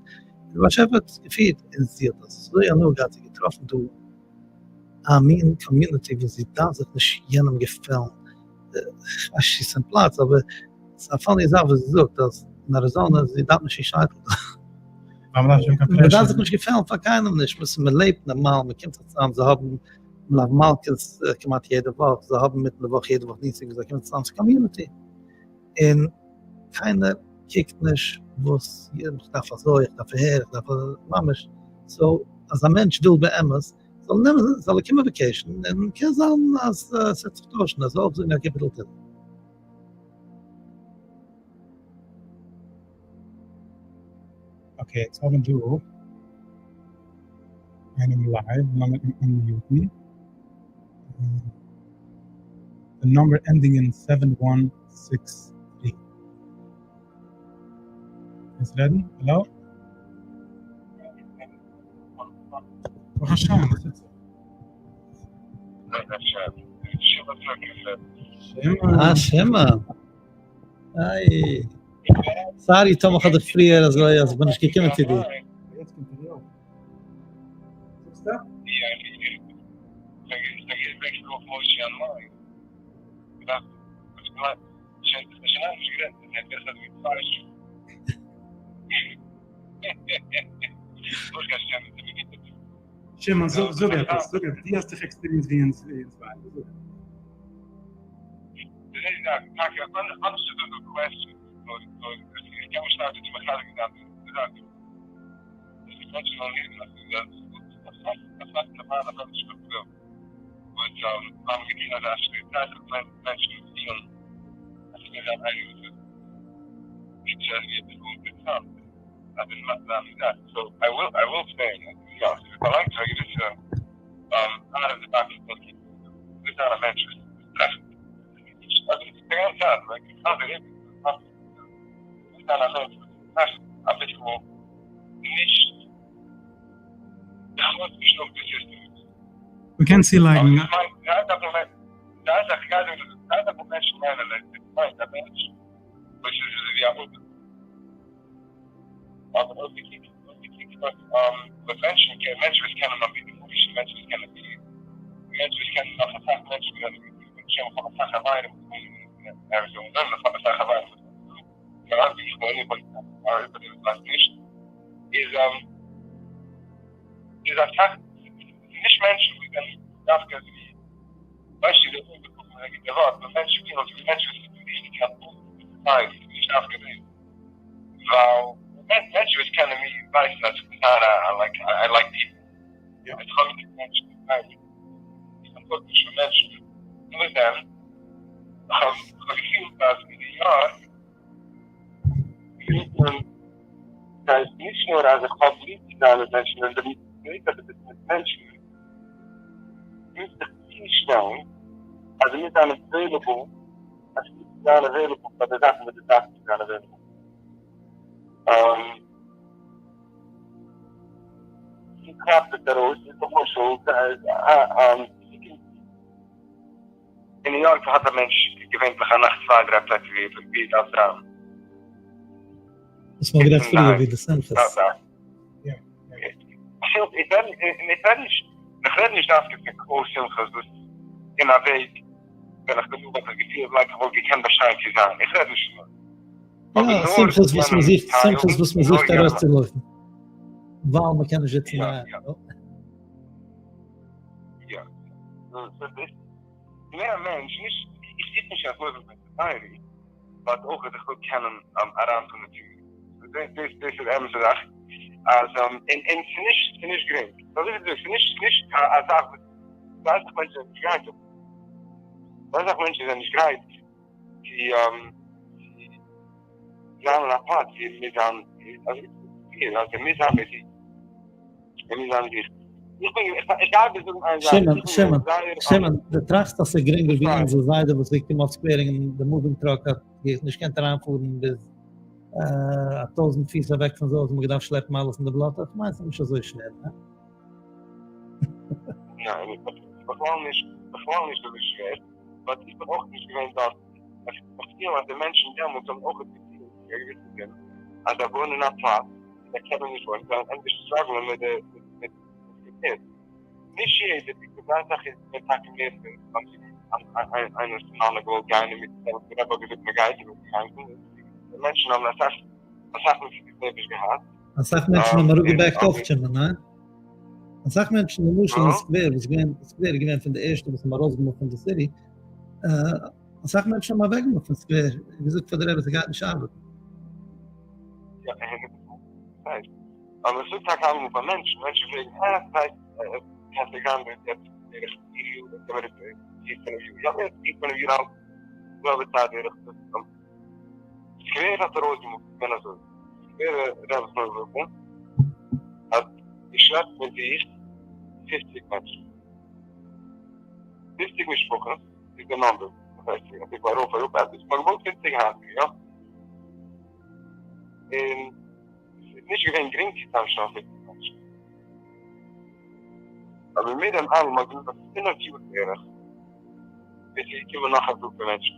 די באשעפער האט עס געפירט און זי האט אזוי הנאה געהאט זי געטראפן דא א מין community וואס זי דארף זיך נישט יענעם געפעלן, איך ווייס נישט צו ס'איז אין פלאץ אבער ס'איז א funny זאך וואס זי זאגט אז אין אריזאנע זי דארף נישט איר שייטל דא. מען דארף זיך נישט געפעלן פאר קיינעם נישט, מען לעבט נארמאל, מען קומט זיך צוזאם, זיי האבן מלוה מלכה'ס כמעט יעדע וואך, זיי האבן מיטן די וואך יעדע וואך דינסטאג וואס זיי קומען צוזאם, ס'איז community, און קיינער קוקט נישט וואס איך דארף אזוי, איך דארף אהער, איך דארף אזוי, ממש, so אז א מענטש וויל באמת, זאל ער נעמען, זאל ער קומען vacation, און קען זיין אז ס'וועט זיך טוישן, ער זאל אויך זאגן א קאפיטל תהילים. okay, יעצט האבן דא איינעם live, לאמיר אים unmute ן. די number ending אין seven one six three. קענסט רעדן? האלא? ברוך השם, וואס טוט זיך? אה, שמעון. איי. sorry טאמער כ'האב דיך פריער אזוי אז כ'בין נישט געקומען צו דיר. שמעון זאג עפעס, זאג עפעס, דו האסט דאך experience ווי אונז ביידע, זאג עפעס. מ'קען צולייגן. אבער אויב דו קוקסט אויב דו קוקסט אויף וואס מענטשן מענטשן וואס קענען מיין ביטע פארישע מענטשן וואס קענען מיר מענטשן וואס קענען נאך אסאך מענטשן וואס זענען געקומען שם איך האב אסאך חברים וואס וואוינען אין אריזאנע און איך האב אסאך חברים וואס וואוינען דא ווי איך וואוין איך וואוין אין פאר דעם וואס ווייסט נישט איז איז אסאך נישט מענטשן וואס זענען דווקא אזוי ווי ווייסט נישט ווי אויסגעקוקט איז א גוטע ווארט נאר מענטשן פילן אזוי ווי מענטשן וואס האבן נישט קיין סאסייעטי נישט דווקא דאס ווייל מענטשן וואס קענען מיר ווייסן אז איך בין זייער א like I like people איך האב ליב מענטשן איך אנטלויף נישט פון מענטשן נאר דען איך האב געפילט אז אין ניו יארק פילט מען סאיז נישט נאר אז איך האב ליב צו זיין מיט מענטשן ווען די מינוט אז דו ביסט מיט מענטשן מוזט דיך צושטעלן אז דו מוזט זיין available אז דו מוזט זיין available פאר די זאכן וואס דו דארפסט צו זיין available. ווי קלאפט עס ארויס? למשל אין ניו יארק האט א מענטש געווענליך א נאכט צוויי דריי פלעצער ווי ער דארף זיין. וואס מ'האט גערעדט פריער ווי די שמחות. איך רעד נישט דווקא פון קלאר שמחות וואס אין א וועג ווען איך בין דא וואלט איך געפילט like איך וואלט געקענט באשטיין צו זיין, איך רעד נישט פון דעם. יא, שמחות וואס מען זוכט, שמחות וואס מען זוכט ארויסצולויפן ווייל מען קען נישט זיצן אינדערהיים. יא, מער א מענטש, נישט, איך זוך נישט אז לויפן פון society, but אויך אז איך וויל קענען אריינטון אין די, דאס דאס איז אמת'ע זאך, אז און און ס'נישט ס'נישט גרינג, אזוי ווי דו זאגסט ס'נישט ס'נישט א זאך וואס זייער אסאך מענטשן זענען נישט גרייט דערצו, זייער אסאך מענטשן זענען נישט גרייט צו זיין אין א פלאץ ווי ער מוז זיין, אזוי ווי אז ער מוז זיין מיט זיך, ער מוז זיין מיט זיך. איך בין, איך גיי דיר זאגן איין זאך, שמעון, שמעון, שמעון, דו טראכסט אז ס'איז גרינגער ווי אונזער זיידע וואס איז געקומען אויף סקווער און די moving truck האט נישט געקענט אריינפארן ביז א טויזנט פיס אוועק פון זיי, האט מען געדארפט שלעפן אלעס אין די בלאטע? איך מיין ס'איז נישט אזוי שווער, ניין? ניין, בכלל נישט, בכלל נישט אזוי שווער, but איך בין אויך נישט געווען דארט, איך פיל אז די מענטשן דעמאלטס האבן אויך געפילט ווי א געוויסע זין אז זיי וואוינען אין א פלאץ ווי זיי קענען נישט וואוינען, זיי זענען ענדערש struggle ען מיט די מיט די קינד, נישט יעדער, די זיין זאך איז געווען טאקע מער פון איינער פון אלע געוואלט גיין און מיט די רבי האט געזאגט מען גייט און מען איז געגאנגען, די מענטשן האבן אסאך אסאך מסירות נפש געהאט. אסאך מענטשן האבן אראפגע back ט אויפצומען, ניין? אסאך מענטשן למשל אין סקווער וואס געווען סקווער איז געווען פון די ערשטע וואס האבן ארויסגעמופט פון די city, אסאך מענטשן האבן אוועקגעמופט פון סקווער און געזאגט פאר די רבי ס'גייט נישט ארבעטן. יא, 100%. אבער איך זאג טאקע אלעמאל פאר מענטשן, מענטשן פרעגן, אה, ס'הייסט קענסט גיין ביז יעצט בערך פיר יאר, יעצט זעמיר פיר פינף יאר, יא בערך פיר פינף יאר אלט, זעלבע צייט בערך, סקווער האט ארויסגעמופט, געווען אזוי, סקווערע רבי זכרונו לברכה האט געשלעפט מיט זיך פופציג מענטשן, פופציג משפחות איז די number, דאס הייסט אביסל ארויף אראפ, עפעס, מ'האט געבויט פופציג הייזער, יא? און ס'איז נישט געווען גרינג צו צוזאמשטעלן פופציג מענטשן, אבער מיט דעם אלעם האט גענומען פינף יאר בערך ביז ס'איז געקומען נאך א גרופע מענטשן.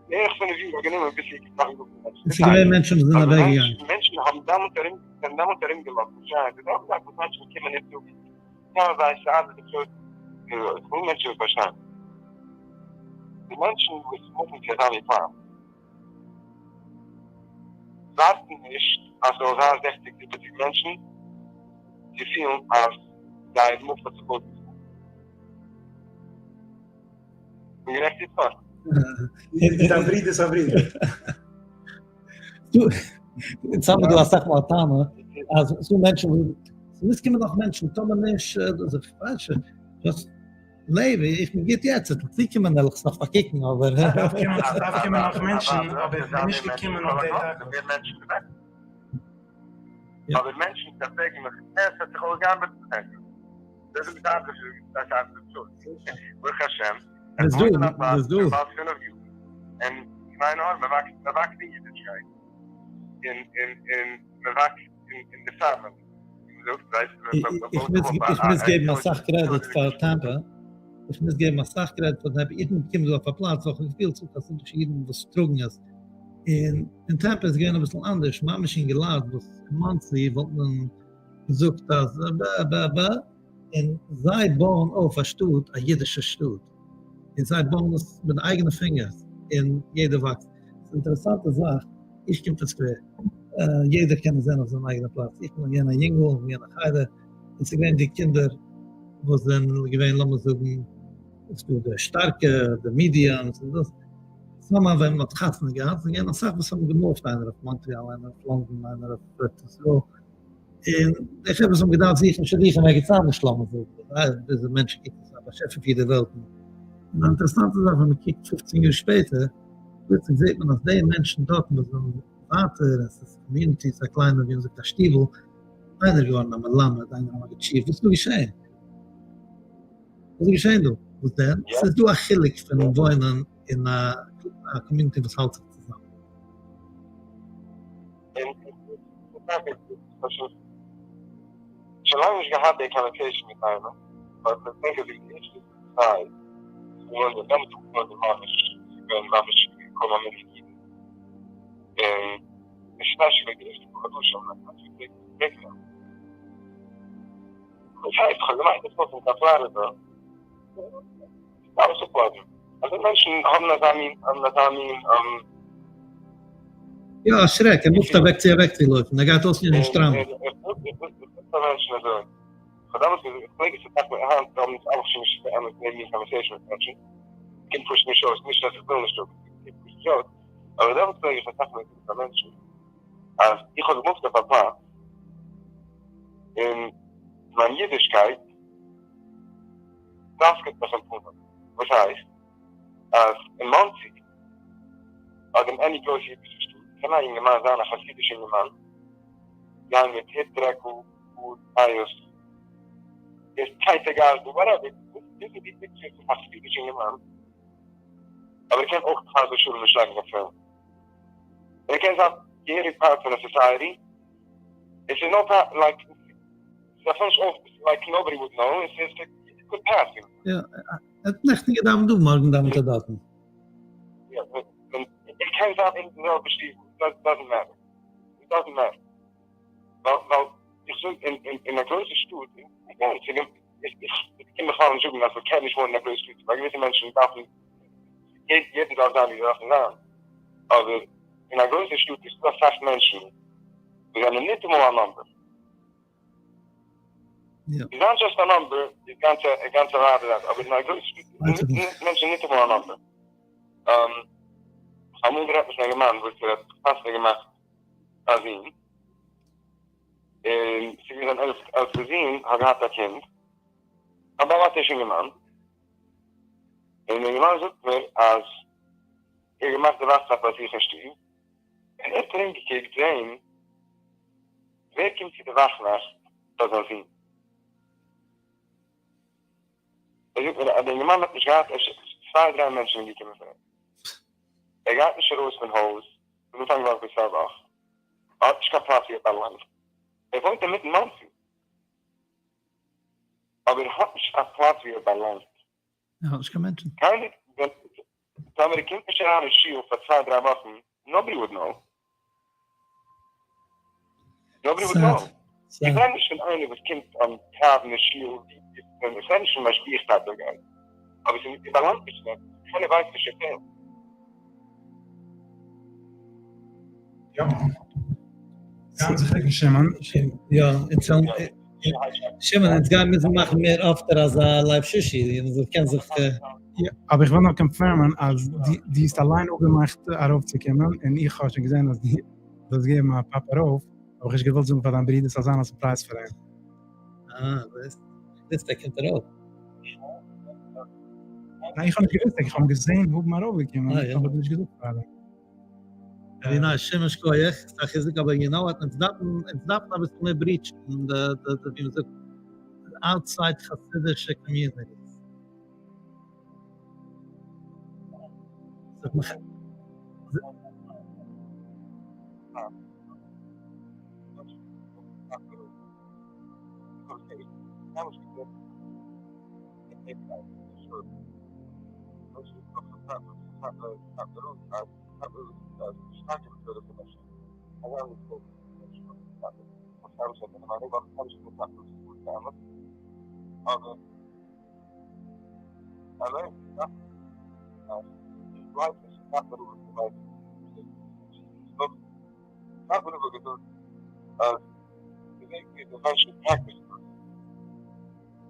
בערך פינף יאר האט גענומען ביז ס'איז געקומען נאך א גרופע מענטשן. עס איז געווען מענטשן וואס זענען אוועק געגאנגען. מענטשן האבן דעמאלט ארום, זענען דעמאלט ארום געלאפן שרייען, די זעלבע זאך וואס מענטשן קומען און זאגן, יא זיי ס'ארבעט נישט אויס, איך וויל מענטשן וואס פארשטיין. די מענטשן וואס מופן צו אזא מין פלאץ ווארטן נישט אז ס'זאל זיין זעכציג זיבעציג מענטשן צו פילן אז זייער move האט זיך אויסגעצאלט. כ'בין גערעכט יצחק? מיט א ברודער'ס א ברודער. אונז האבן דא אסאך מאל א טענה אז ס'דא מענטשן וואס ס'מוז קומען נאך מענטשן טאמער נישט דאס איז פאלש. לעב, איך בין גוט יעצט, וועט צוקומען וועל איך עס נאך פארקוקן, אבער. ס'דארף קומען, ס'דארף קומען נאך מענטשן, אבער איך בין נישט געקומען אויף די תכלית. אבער מענטשן פרעגן מיך, עס האט זיך אויסגעארבעט? דאס איז ברוך השם, עס איז דא, עס איז דא. און כ'מיין נאר, מ'וואקסט אין אידישקייט, און און מ'וואקסט אין די family. איך מוז געבן אסאך credit פאר טעמפא, איך מוז געבן אסאך credit פאר טעמפא, איך בין געקומען דא אויף א פלאץ וואו איך האב געפילט ס'איז חסידישע אידן וואס טראגן עס, און אין טעמפע איז געווען אביסל אנדערש, ממש אינגעלייט וואס אין מאנסי וואלט מען געזאגט אז בע בע בע, און זיי בויען אויף א שטאט, א אידישע שטאט, און זיי בויען עס מיט די אייגענע פינגערס, און יעדער וואקסט. ס'איז אינטערעסאנטע זאך, איך קום פון סקווער, יעדער קען עס זען אויף זיין אייגענע פלאץ, איך בין געווען א יונגל, איך בין געווען אין חדר, און ס'איז געווען די קינדער וואס זענען געווען לאמיר זאגן, ס'איז דא די שטארקע, די mediums און דאס, סאמהאו ווען מ'האט חתונה געהאט, ס'איז געווען אסאך וואס האבן געמופט, איינער אויף מאנטריאל, איינער אויף לאנדאן, איינער אויף ארץ ישראל, און די חברה וואס האבן געדארפט זוכן שידוכים ערגעץ אנדערש לאמיר זאגן, זייער ביזי מענטשן קוקן עס א באשעפער פירט די וועלטן, און א אינטערעסאנטע זאך ווען מ'קוקט 15 יאר שפעטער, פלוצלינג זעט מען אז די מענטשן דארטן וואס זענען ווייטער, און ס'איז communities, א קליינע ווי מ'זאגט א שטיבל, איינער איז געווארן א מלמד, איינער א מגיד שיעור, וואס איז דא געשען? וואס איז געשען דא? וואס דען? ס'איז דא א חילוק פון וואוינען אין א community וואס האלט זיך צוזאמען. שוין לאנג נישט געהאט די conversation מיט איינעם, but איך דענק אז די ערשטע צייט איז געווען דעמאלטס איז געווען ממש געווען ממש קוים א מנין אידן, און especially די ערשטע פאר חדשים ווען מ'האט געפרעגט דאס הייסט, כ'האב געמאכט די פארט אין פלארידע, סתם אויסצופלאגן, אז די מענטשן האבן אזא מין, האבן אזא מין. יא, א שרעק, ער מופט אוועק צו אוועקצולויפן, ער גייט אויסנוצן די שטראם. איך זאג פאר מענטשן אזוי, כ'האב דאמאלס געזאגט, איך פלעג עס צו טאקע היינט האבן אונז אלע שוין נישט באמת מער מין conversation מיט מענטשן, קומט פשוט נישט אויס, נישט אז איך וויל נישט האבן, קומט פשוט נישט אויס, אבער דעמאלטס פלעג איך אסאך מאל זאגן פאר מענטשן, אז איך האב געמופט אויף א פלאץ, און מיין אידישקייט פראסקעט מיך אין פנים, וואס הייסט אז אין מאנסי אדער אין any גרויסע אידישע שטאט קען א אינגערמאן זיין א חסידישע אינגערמאן, גיין מיט הוט רעקל בארד פאות, דאס טייטע גארטל whatever, דאס איז די picture פון א חסידישע אינגערמאן, אבער ער קען אויך חס ושלום נישט לייגן קיין תפילין, און ער קען זיין געהעריג part פון א society. עס איז נאו פרא like ס'איז אפילו נישט אויף like nobody would know עס איז could pass. יא, ער האט נעכטן געדאווענט דא מארגן דאווענט ער דארטן. יא, ער קען זיין אין די זעלבע שטיבל, doesn't matter, it doesn't matter, ווייל ווייל איך זאג אין אין א גרויסע שטאט, איך קען בכלל נישט זאגן אז מ'קען נישט וואוינען אין א גרויסע שטאט, ווייל געוויסע מענטשן דארפן, יעדער דארף זיין ווי זיי דארפן זיין, אבער אין א גרויסע שטאט איז דא אסאך מענטשן וואס זענען ניטאמאל א number. זיי זענען just א number איז גאנץ א גאנץ א ווייטע זאך, אבער אין א גרויסע שטאט מענטשן ניטאמאל א number. כ'האב אמאל גערעדט מיט א אינגערמאן וואס ער האט חתונה געמאכט א זון, און ס'איז געווען זיין עלטסטע זון האט געהאט א קינד, א בעל בתי'שע אינגערמאן, און דער אינגערמאן זאגט מיר אז ער האט געמאכט די וואכנאכט ביי זיך אין שטוב, און ער האט ארומגעקוקט זען ווער קומט צו די וואכנאכט ביי זיין זון. ער זאגט מיר אז דער אינגערמאן האט נישט געהאט אפשר צוויי דריי מענטשן זענען געקומען פאר אים. ער גייט נישט ארויס פון הויז פון אנפאנג וואך ביז סוף וואך. ער האט נישט קיין פלאץ ווי ער באלאנגט. ער וואוינט אינמיטן מאנסי. אבער ער האט נישט א פלאץ ווי ער באלאנגט. ער האט נישט קיין מענטשן. קיינער, ווען טאמער ער קומט נישט אריין אין שול פאר צוויי דריי וואכן, nobody would know. Nobody would know. איך רעד נישט פון איינער וואס קומט טרייבן אין שול, איך רעד נישט פון משגיח type of guy. אבער ס'איז ער באלאנגט נישט דארט, קיינער ווייסט נישט ער פעלט. יא. גאנץ זיכער שמעון. יא, אונז וועלן שמעון, אונז גייען מוזן מאכן מער אפטער אזא live שישי, און אזוי קען זיך. יא, אבער איך וויל נאר confirm ען אז דו האסט אליין אפגעמאכט ארויפצוקומען, און איך האב שוין געזען אז דו ווילסט געבן א pop ארויף, האב איך נישט געוואלט זאגן פאר דיין ברודער ס'זאל זיין א surprise פאר אים. אה, זעסט? געוואוסט ער קומט ארויף. ניין, איך האב נישט געוואוסט, איך האב אים געזען האבן ארויפגעקומען, אבער נישט געזאגט פאר אים. ווי nice, שמעון שכוח, ס'איז א חיזוק, אבער you know what, אונז דארפן, אונז דארפן אביסל מער reach ן די, די, ווי מ'זאגט, outside חסידישע communities.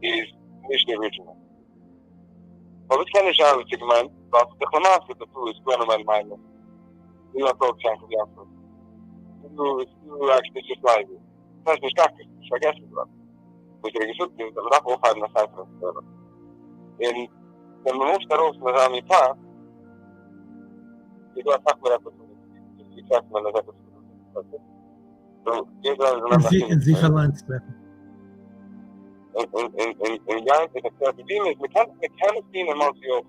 איז נישט די original. אבער עס קען נישט זיין וואס איך מיין, ווייל ס'איז דאך למעשה די טעות גאון מיין מיינונג. די האט אויך שיין געזאגט. דו דו actually just like it. דאס איז נישט טאקע, נישט פארגעסן געווארן. וואס ער האט געזאגט איז אז מ'דארף אויפהייבן א ספר התורה. און ווען מ'מופט ארויס פון אזא מין פלאץ, איז דא אסאך מער opportunity צו טרעפן ווען עס עפעס. און זיך אליינס טרעפן. און גיין איז א טרעפן ווי מ'איז, מ'קען מ'קען עס טון אין מאנסי אויך.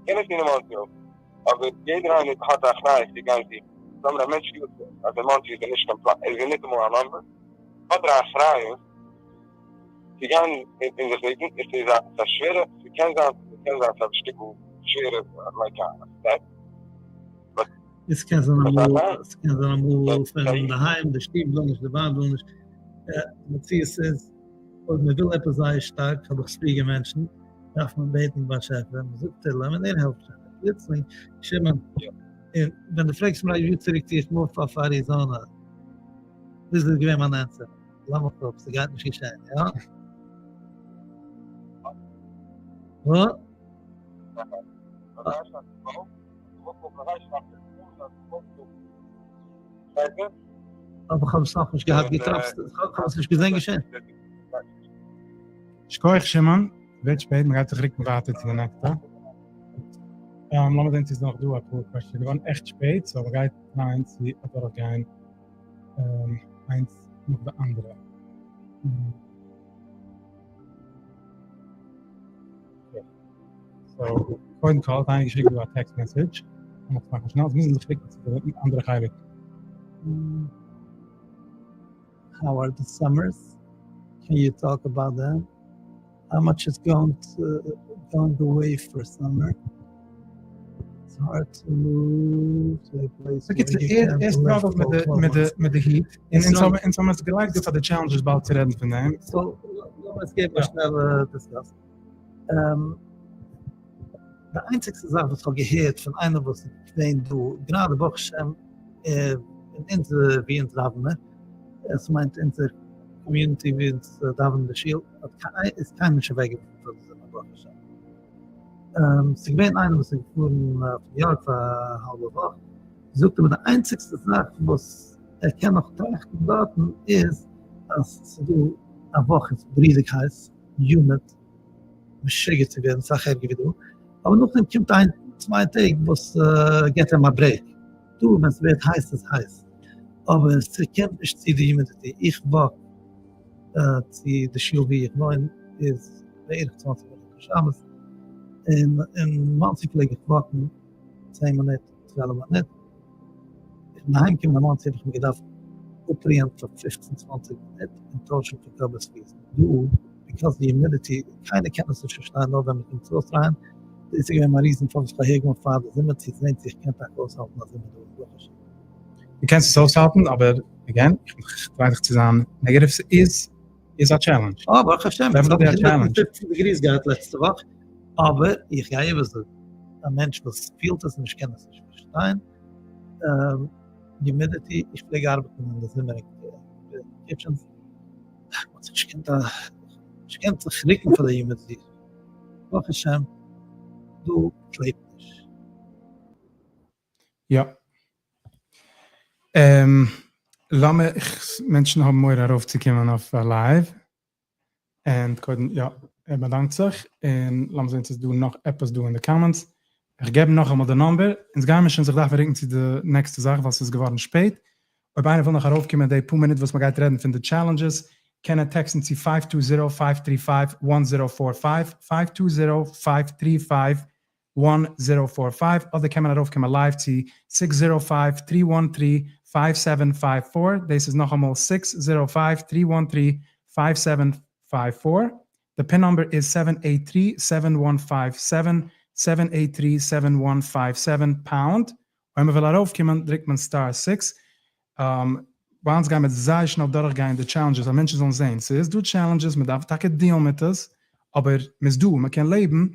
מ'קען עס טון אין מאנסי אויך. אבער יעדער איינער האט א אחריות צו גיין זוכן. טאמער א מענטש פילט אז אין מאנסי איז ער נישט קיין פלאץ, ער איז ניטאמאל א number, האט ער א אחריות צו גיין און זיך זוכן. עס איז א שווערע, ס'קען זיין, ס'קען זיין ס'איז א שטיקל שווערע like א step. עס קען זיין אמאל, עס קען זיין אמאל פון אינדערהיים, די שטוב וויל נישט, די ווייב וויל נישט, די מציאות איז, אויב מען וויל עפעס זייער שטארק, האב איך עס פריער גע mention ט, דארף מען בעטן באשעפער, מען זאגט תהלים און ער העלפט שוין, פלוצלינג, שמעון, און ווען דו פרעגסט מיר א יאר צוריק צו איך move אויף אריזאנע, וויאזוי איז געווען מיין ענטפער? לאמיך אפ, ס'גייט נישט געשען, יא? וואס? אבער כ'האב עס נאכנישט געהאט געטראפט, כ'האב עס נישט געזען געשען. שכוח שמעון, ווערט שפעט, מ'גייט זיך רוקן ווייטער צו די נעקסטע. לאמיר זען צו ס'איז נאך דא אפאר questions, געווארן עכט שפעט, so מ'גייט try ען צו אדורכגיין איינס נאך די אנדערע. So, קודם כל האט איינער געשיקט דא א text message, לאמיר עס מאכן שנעל, עס מוזן זיך רוקן צו די אנדערע חלק. How are the summers? Can you talk about them? How much is going to going away for summer? It's hard to move to a place where you can't ער live struggle ט for 12 מיט די months. מיט די heat, און אונז האבן עס געלייגט דא פאר די challenges באלד צו רעדן פון דעם. So, לאמיר עס געבן א שנעלע discuss. די איינציגסטע זאך וואס כ'האב געהערט פון איינער וואס איז געווען דא, גראדע ברוך השם אין אונזער ווי אונז דאווענען, עס מיינט אונזער community ווי אונז דאווענען די שול, האט איז קיינער נישט אוועק געפארן פאר די זומער ברוך השם. ס'איז געווען איינער וואס איז געפארן אויף ניו יארק פאר א האלבע וואך, זאגט ער מיר די איינציגסטע זאך וואס ער קען נאך טראכטן דארטן איז אז ס'איז דא א וואך איז בריזיג הייס, humid, משוגע צו ווערן, סאך ערגער ווי דא, אבער נאכדעם קומט איין צוויי טעג וואס געבט אים א break, דא ווען ס'ווערט הייס איז הייס, אבער ס'קומט נישט צו די humidity, איך walk צו די שול ווי איך וואוין איז בערך 20 מינוט פון שבת, און אין מאנסי פלעג איך walk ן 10 מינוט, 12 מינוט, איך בין אהיים געקומען אין מאנסי האב איך מיר געדארפט אפרוען פאר 15 20 מינוט און טוישן פון קאפ ביז פיס, דא because די humidity, קיינער קען עס נישט פארשטיין נאר ווען מ'קומט צו אויסטרייען, דאס איז געווען מיין reason פארוואס איך האב אהער געמופט פאר די זומער צו זען צו איך קען טאקע אויסהאלטן א זומער דא אין ברוך השם. דו קענסט עס אויסהאלטן אבער again, איך try דיך צו זיין negative, ס'איז איז א challenge. אה ברוך השם, איך האב 150 degrees געהאט לעצטע וואך, אבער איך גיי איבערזאגן, א מענטש וואס פילט עס נישט קען עס נישט פארשטיין, humidity, איך פלעג ארבעטן אין די זומער אין kitchens, מ'האט זיך נישט געקענט נישט געקענט זיך רוקן פאר די humidity, ברוך השם דא קלעבט נישט. יא. לאמיר, מענטשן האבן מורא ארויפצוקומען אויף א live, און קודם יא, ער באדאנקט זיך, און לאמיר זען צו ס'איז דא נאך עפעס דא אין די comments, איך געב נאכאמאל די number, אונז גיימיר שוין זיך דארפן רוקן צו די נעקסטע זאך ווייל ס'איז געווארן שפעט, אויב איינער וויל נאך ארויפקומען די פאר מינוט וואס מ'גייט רעדן פון די challenges, קען ער טעקסטן צו five two zero five three five one zero four five, five two zero five three five one zero four five, אדער קען מען ארויפקומען live צו six zero five three one three five seven five four, דאס איז נאכאמאל six zero five three one three five seven five four, די PIN number איז seven eight three seven one five seven, seven eight three seven one five seven pound, אויב מען וויל ארויפקומען דרוקט מען star six, ביי אונז גייען מיר זייער שנעל דורכגיין די challenges אז מענטשן זאלן זען ס'איז דא challenges מען דארף טאקע deal ן מיט עס, אבער מ'איז דא מען קען לעבן,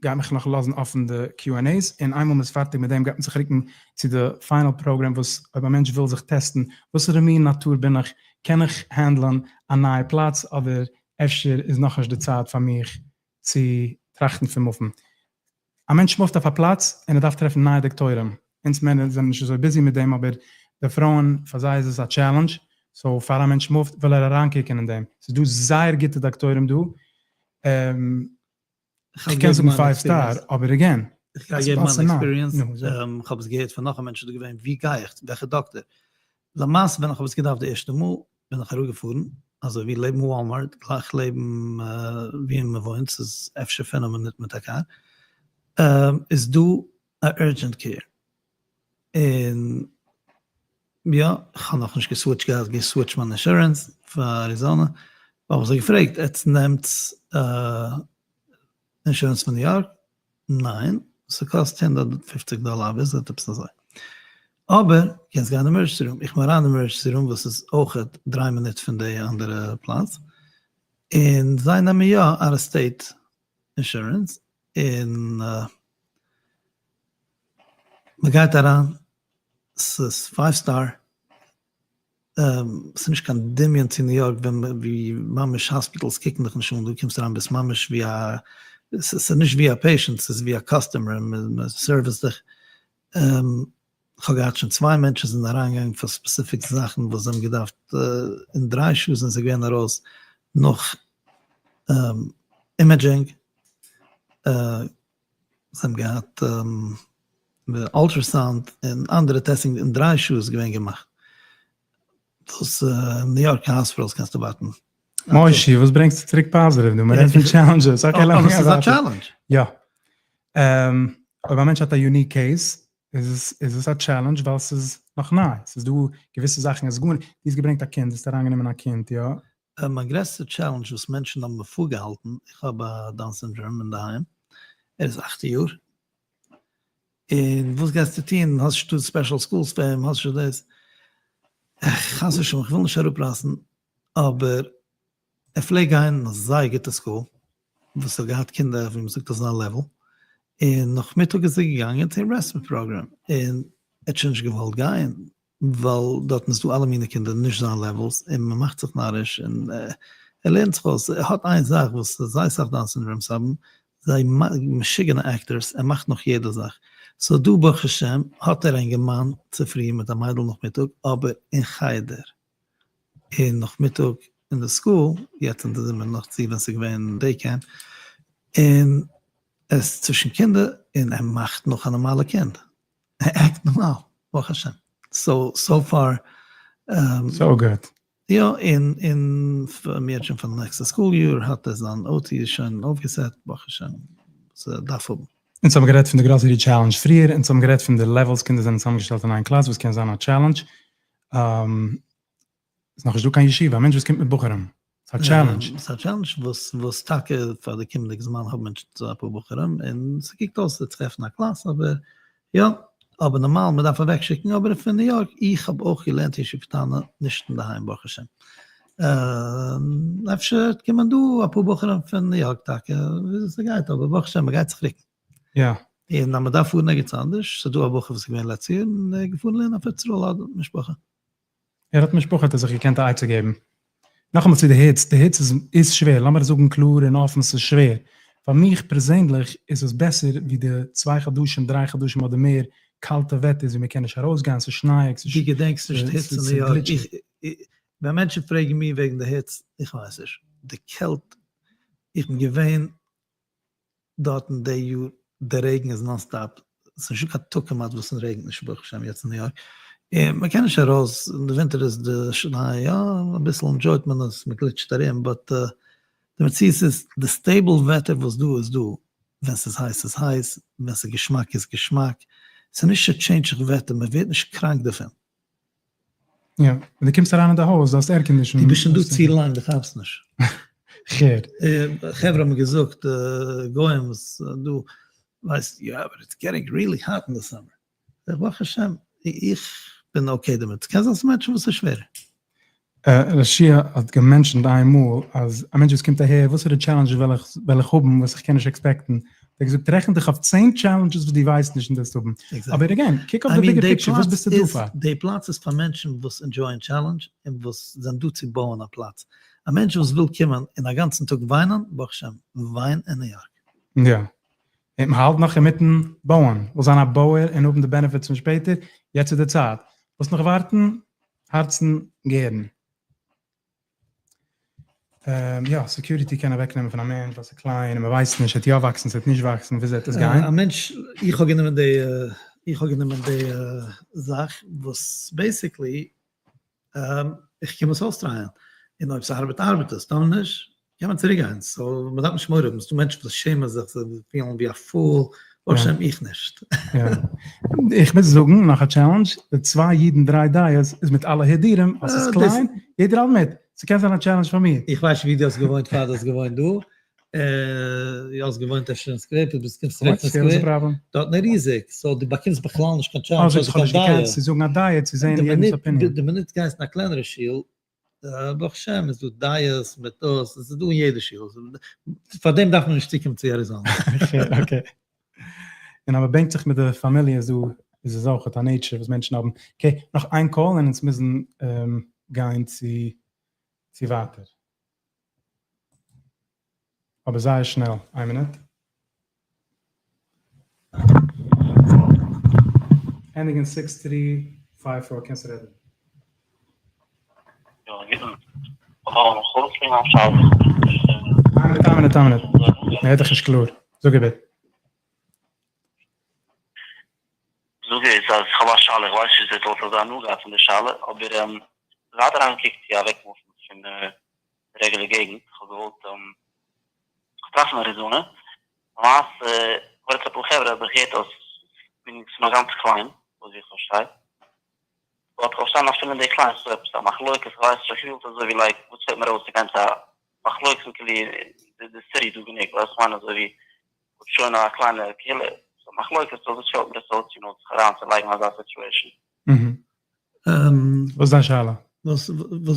גייט מיך נאך לאזן אפן די Q and A's, און איינמאל מ'איז פארטיג מיט דעם גייט מען זיך רוקן צו די final program וואס אויב א מענטש וויל זיך test ן וואסערע מין נאטור בין איך, קען איך handle ען א נייע פלאץ אדער אפשר איז נאכנישט די צייט פאר מיך צו טראכטן פון move ן. א מענטש move ט אויף א פלאץ און ער דארף טרעפן נייע דאקטוירים, אונז מענער זענען נישט אזוי busy מיט דעם אבער די פרויען פאר זיי איז עס א challenge, so פאר א מענטש move ט וויל ער אריינקוקען אין דעם, ס'איז דא זייער גוטע דאקטוירים דא, איך קען זאגן five star אבער again, איך גיי געבן מיין experience, איך האב עס געהערט פון נאך א מענטש איז דא געווען, ווי גיי איך, וועלכע דאקטער, למעשה ווען איך האב עס געדארפט די ערשטע מאל בין איך אראפגעפארן אזוי ווי לעבן וואלמארט גלייך לעבן ווי מען וואוינט ס'איז אפשר פינף מינוט מיט א קאר איז דא א urgent care און יא איך האב נאכנישט גע switch ט געהאט גע switch ט מיין אינשורענס פאר אריזאנע האב איך זיי געפרעגט עטס נעמטס אינשורענס פון ניו יארק? ניין, ס'קאסט 150 דאלער א visit עפעס אזוי. אבער קענסט גיין emergency room, איך בין אריין אין emergency room וואס איז אויכעט דריי מינוט פון די אנדערע פלאץ, און זיי נעמען יא out of state אינשורענס, און מ'גייט אריין, ס'איז five star, ס'איז נישט קיין דמיון צו ניו יארק ווען ווי ממש hospitals קוקן דיך נישט אן, דו קומסט אריין ביסט ממש ווי א, ס'איז נישט ווי א patient ס'איז ווי א customer, מען service ט דיך, כ'האב געהאט שוין צוויי מענטשן זענען אריינגעגאנגען פאר specific זאכן וואס זיי האבן געדארפט, אין דריי שעה זענען זיי געווען ארויס נאך imaging, זיי האבן געהאט ultrasound און אנדערע testing אין דריי שעה איז געווען געמאכט. דאס ניו יארק hospitals קענסטו ווארטן. מושי, וואס ברענגסטו צוריק positive דא? מ'רעדט פון challenges. Okay לאמיר גיין ווייטער. אבער ס'איז א challenge. יא. אויב א מענטש האט א unique case איז עס איז עס א challenge ווייל ס'איז נאך ניי. ס'איז דא געוויסע זאכן איז גארנישט. דו האסט געברענגט א קינד, דו האסט אריינגענומען א קינד, יא? מיין גרעסטע challenge וואס מענטשן האבן מיר פארגעהאלטן, איך האב א Down syndrome אינדערהיים, ער איז אכט יאר, און וואס גייסטו טון, האסט נישט דא special schools פאר אים, האסט נישט דאס, חס ושלום איך וויל נישט אראפרייסן, אבער ער פלעגט גיין אין א זייער גוטע school, וואס האט געהאט קינדער ווי מ'זאגט אויף זיין level, און נאכמיטאג איז ער געגאנגען צו respite program, און ער האט שוין נישט געוואלט גיין, ווייל דארטן איז דא אלע מיני קינדער נישט זיין levels און מען מאכט זיך נאריש און ער לערנט זיך אויס, ער האט איין זאך וואס זייער סאך Down syndromes האבן, זיי משוגענע actors, ער מאכט נאך יעדע זאך, so דא ברוך השם האט ער א אינגערמאן צופרי מיט א מיידל נאכמיטאג אבער אין חדר און נאכמיטאג אין די school, יעצט אין די זומער נאך צו ווען ס'איז געווען day camp, און ער איז צווישן קינדער און ער מאכט נאך א נארמאלע קינד. act נארמאל, ברוך השם. so, so far. so גוט. יא, און און מיר שוין פאר די נעקסטע school יאר האט ער זיין OT שוין אויפגעסעט, ברוך השם. ס'דארף האבן. אונז האבן גערעדט פון די grocery challenge פריער, אונז האבן גערעדט פון די levels קינדער זענען צוזאמגעשטעלט אין איין קלאס וואס קען זיין א challenge. איז נאכנישט דא קיין ישיבה, א מענטש וואס קומט מיט בחורים, ס'איז א challenge. ס'איז א challenge וואס וואס טאקע פאר די קומענדיגע זמן האבן מענטשן צו אפאר בחורים, און ס'קוקט אויס צו טרעפן א קלאס, אבער יא, אבער נארמאל מ'דארף אוועק שיקן, אבער פון ניו יארק, איך האב אויך געלערנט ישיבה קטנה נישט אינדערהיים ברוך השם, אפשר וועט קומען דא אפאר בחורים פון ניו יארק טאקע, וויאזוי ס'גייט, אבער ברוך השם מ'גייט זיך רוקן. יא. און אז מ'דארף פארן ערגעץ אנדערש, ס'דא א בחור וואס איז געווען לעצט יאר און ער איז געפארן לערנען אויף ארץ ישראל האט משפחה. ער האט משפחה האט ער זיך געקענט א עצה געבן. נאכאמאל צו די היץ, די היץ איז איז שווער, לאמיר זאגן קלאר און אפן ס'איז שווער. פאר מיך פערזענליך איז עס בעסער ווי די צוויי חדשים דריי חדשים אדער מער קאלטע וועטערס ווי מ'קען נישט ארויסגיין, ס'איז שנייאיג, ס'איז דו געדענקסט נישט היץ אין ניו יארק? ווען מענטשן פרעגן מיר וועגן די היץ, איך ווייס נישט. די קעלט, איך בין געווען דארטן די יאר, די רעגן איז non-stop, ס'איז נישטא קיין טאג כמעט וואס עס רעגנט נישט ברוך השם יעצט אין ניו יארק, און מען קען נישט ארויס, אין די ווינטער איז די שניי יא, אביסל enjoy ט מען עס, מען גליטשט ארום, but די מציאות איז די stable וועטער וואס דא איז דא, ווען ס'איז הייס איז הייס, ווען ס'איז געשמאק איז געשמאק, ס'איז נישט ס'טשעינדזשט זיך וועטער, מען ווערט נישט קראנק דערפון. יא, ווען דו קומסט אריין אין די הויז, דו האסט air condition. דו ביסט שוין דא צו לאנג, דו כאפסט נישט. כ'הער. חברה האבן געזאגט, גוים וואס דא, ווייסט, יא אבער it's getting really hot in the summer. זאג איך ברוך השם, איך בין okay דערמיט. ס'קען זיין ס'איז מענטשן וואס איז שווערער. ר' שיע האט גע mention ט איינמאל אז א מענטש וואס קומט אהער, וואסערע challenges וועל איך וועל איך האבן וואס איך קען נישט expect ן? האט ער געזאגט רעכן דיך אויף 10 challenges וואס דו ווייסט נישט און דו וועסט האבן. אבער again, קוק אויף די bigger picture, וואס ביסטו דא פאר? די פלאץ איז פאר מענטשן וואס enjoy ען challenge און וואס זענען דא צו בויען א פלאץ. א מענטש וואס וויל קומען און א גאנצן טאג וויינען, ברוך השם, וויין אין ניו יארק. יא. און מ'האלט נאך אינמיטן בויען. ווילסט זיין א בויער און האבן די benefits פון שפעטער? יעצט איז די צייט. ווילסט נאך ווארטן? הארצן גערן. יא, security קען אוועקנעמען פון א מענטש ווייל ס'איז קליין און מ'ווייסט נישט, ס'וועט יא וואקסן, ס'וועט נישט וואקסן, וויאזוי וועט עס גיין? א מענטש, איך האב גענומען די, איך האב גענומען די זאך וואס basically איך קום עס אויס try ען, און אויב ס'ארבעט ארבעט עס, טאמער נישט קען מען צוריק גיין, so מ'דארף נישט מורא האבן, ס'דא מענטשן וואס שעמען זיך, זיי פילן ווי א fool, ברוך השם איך נישט. איך מוז זאגן נאך א challenge, די צוויי אידן דריי דעות איז מיט אלע הידורים, אז ס'איז קליין, יעדער האלט מיט, ס'קען זיין א challenge פאר מיר. איך ווייס נישט ווי דו האסט געוואוינט פאר דו האסט געוואוינט דא, דו האסט געוואוינט אפשר אין סקווער, דו ביסט קומסט צוריק פון סקווער, דארטן איז ריזיג, so דו באקומסט בכלל נישט קיין challenge אדער קיין דעה. צו זאגן א דעה, צו זען יעדעמ'ס opinion. די מינוט גייסט אין א קלענערע שול, ברוך השם איז דא דעות מיט דאס, עס איז דא אין יעדע שול, פאר דעם דארף מען נישט צוקומען צו אריזאנע. Okay. און אז מען בענקט זיך מיט די פאמיליע איז דא, איז עס אויך א nature וואס מענטשן האבן. Okay, נאך איין call און אונז מוזן גיין צו צו ווייטער. אבער זייער שנעל, איין מינוט. Ending 6354, קענסט רעדן. יא, גוטן אווענט. איך וויל פרעגן א שאלה. איין מינוט, איין מינוט, איין מינוט. מען הערט דיך נישט קלאר. זאג איבער. זאג איז אז איך האב א שאלה, איך ווייס נישט וויאזוי דו האסט אזא הנאה געהאט פון די שאלה, אבער זייט אריינגעקוקט צו אוועקמופן פון די regular געגנט, איך האב געוואלט טרעפן אריזאנע, למעשה כ'רעד צו אפאר חברה האב איך געהערט אז ס'איז נאך גאנץ קליין, לויט ווי איך פארשטיי, but כ'האב פארשטאנען אפילו אין די קליין ס'איז דא עפעס א מחלוקת, איך ווייס נישט, איך פיל אזוי ווי like וואס פעלט מיר אויס צו גיין צו א מחלוקת כאילו די city איז דא גענוג, ווייסט וואס כ'מיין אזוי ווי אויב שוין א קליינע קהילה איז א מחלוקת so וואס פעלט מיר עס אויס יו נאו זיך אריין צו לייגן אזא situation. וואס איז דיין שאלה? וואס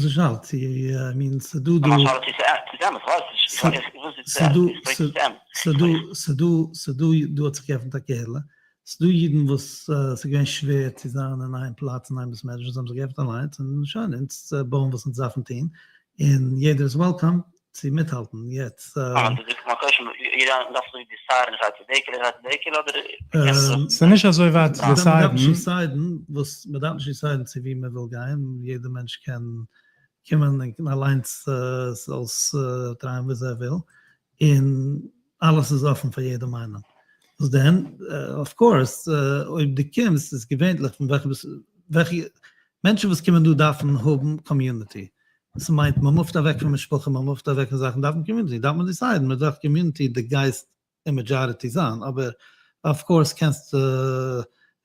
איז שאלה? צו I mean ס'דא דא. מיין שאלה צו ס'איז אמת, כ'ווייס נישט, איך וויל נישט צו איך פרעג צו ס'איז אמת. ס'דא ס'דא ס'דא דא האט זיך געעפנט א קהילה, ס'דא אידן וואס ס'איז געווען שווער צו זיין אין איין פלאץ אין איין בית מדרש זיי האבן זיך געעפנט אליינס און שוין אונז בויען וואס אונז דארפן טון און יעדער איז welcome צו מיטהאלטן יעצט. ס'איז נישט אזוי ווייט צו decide ן. וואס מ'דארף נישט decide ן צו ווי מ'וויל גיין, יעדער מענטש קען קומען און אליינס אויס try ען וויאזוי ער וויל, און אלעס איז אפן פאר יעדעם איינעם. וואס דען? Of course אויב דו קומסט איז געווענליך פון וועלכע וועלכע מענטשן וואס קומען דא דארפן האבן community, ס'מיינט מ'מופט אוועק פון משפחה, מ'מופט אוועק פון זאכן, דארף מען community, דארף מען decide ן מיט וועלכע community דו גייסט אין majority זיין, אבער of course קענסטו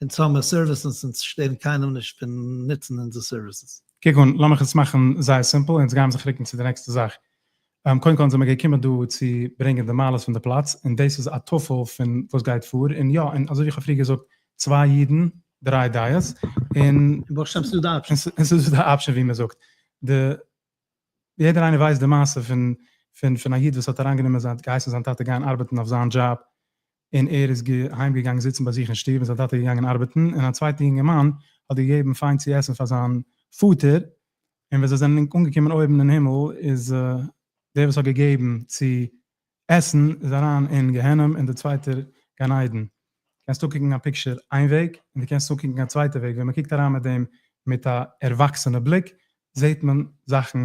אונז האמיר services אונז שטערן קיינעם נישט פון נוצן אונזער services. קוק אן, לאמיך עס מאכן זייער simple, אונז גיימיר זיך רוקן צו די נעקסטע זאך. קודם כל זעמיר געקומען דא צו ברענגען די מעלות פון די פלאץ, און דאס איז א טפל פון וואס גייט פאר, און יא, און אזוי ווי איך האב פריער געזאגט, צוויי אידן, דריי דעות, און ברוך השם ס'איז דא די option. און ס'איז דא די option ווי מ'זאגט. די, יעדער איינער ווייסט די מעשה פון פון פון א איד וואס האט אריינגענומען זיין, געהייסן זיין טאטע גיין ארבעטן אויף זיין דזשאב, און ער איז אהיים געגאנגען זיצן ביי זיך אין שטוב, און זיין טאטע איז געגאנגען ארבעטן, און א צווייטע יונגערמאן האט געגעבן פיין צו עסן פאר זיין פאטער, און ווען זיי זענען אנגעקומען אויבן אין הימל איז דער וואס האט געגעבן צו עסן איז אריין אין גיהנום און דער צווייטער גן עדן. קענסט אנקוקן א picture איין וועג און דו קענסט אנקוקן א צווייטע וועג, ווען מען קוקט אריין מיט דעם מיט א ערוואקסענע בליק זעט מען זאכן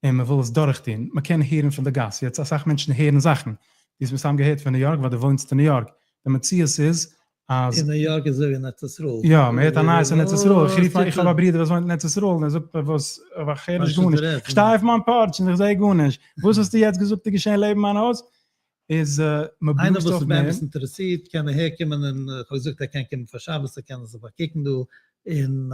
און מען וויל עס דורכטון, מען קען הערן פון די גאס, יעצט אסאך מענטשן הערן זאכן, דו האסט מסתם געהערט פון ניו יארק ווייל דו וואוינסט אין ניו יארק, די מציאות איז אז. אין ניו יארק איז אזוי ווי אין ארץ ישראל. יא, מען הערט א נייעס אין ארץ ישראל, איך רוף איך האב א ברודער וואס וואוינט אין ארץ ישראל און ער זאגט מיר וואס, איך הער נישט גארנישט, איך שטיי אויף מיין porch און איך זע גארנישט, וואס האסטו יעצט געזאגט איז געשען לעבן מיין הויז? איז מען איינער וואס איז באמת אינטערעסירט קען אהער קומען און איך האב געזאגט ער קען קומען פאר שבת ער קען זיך באקוקן דא און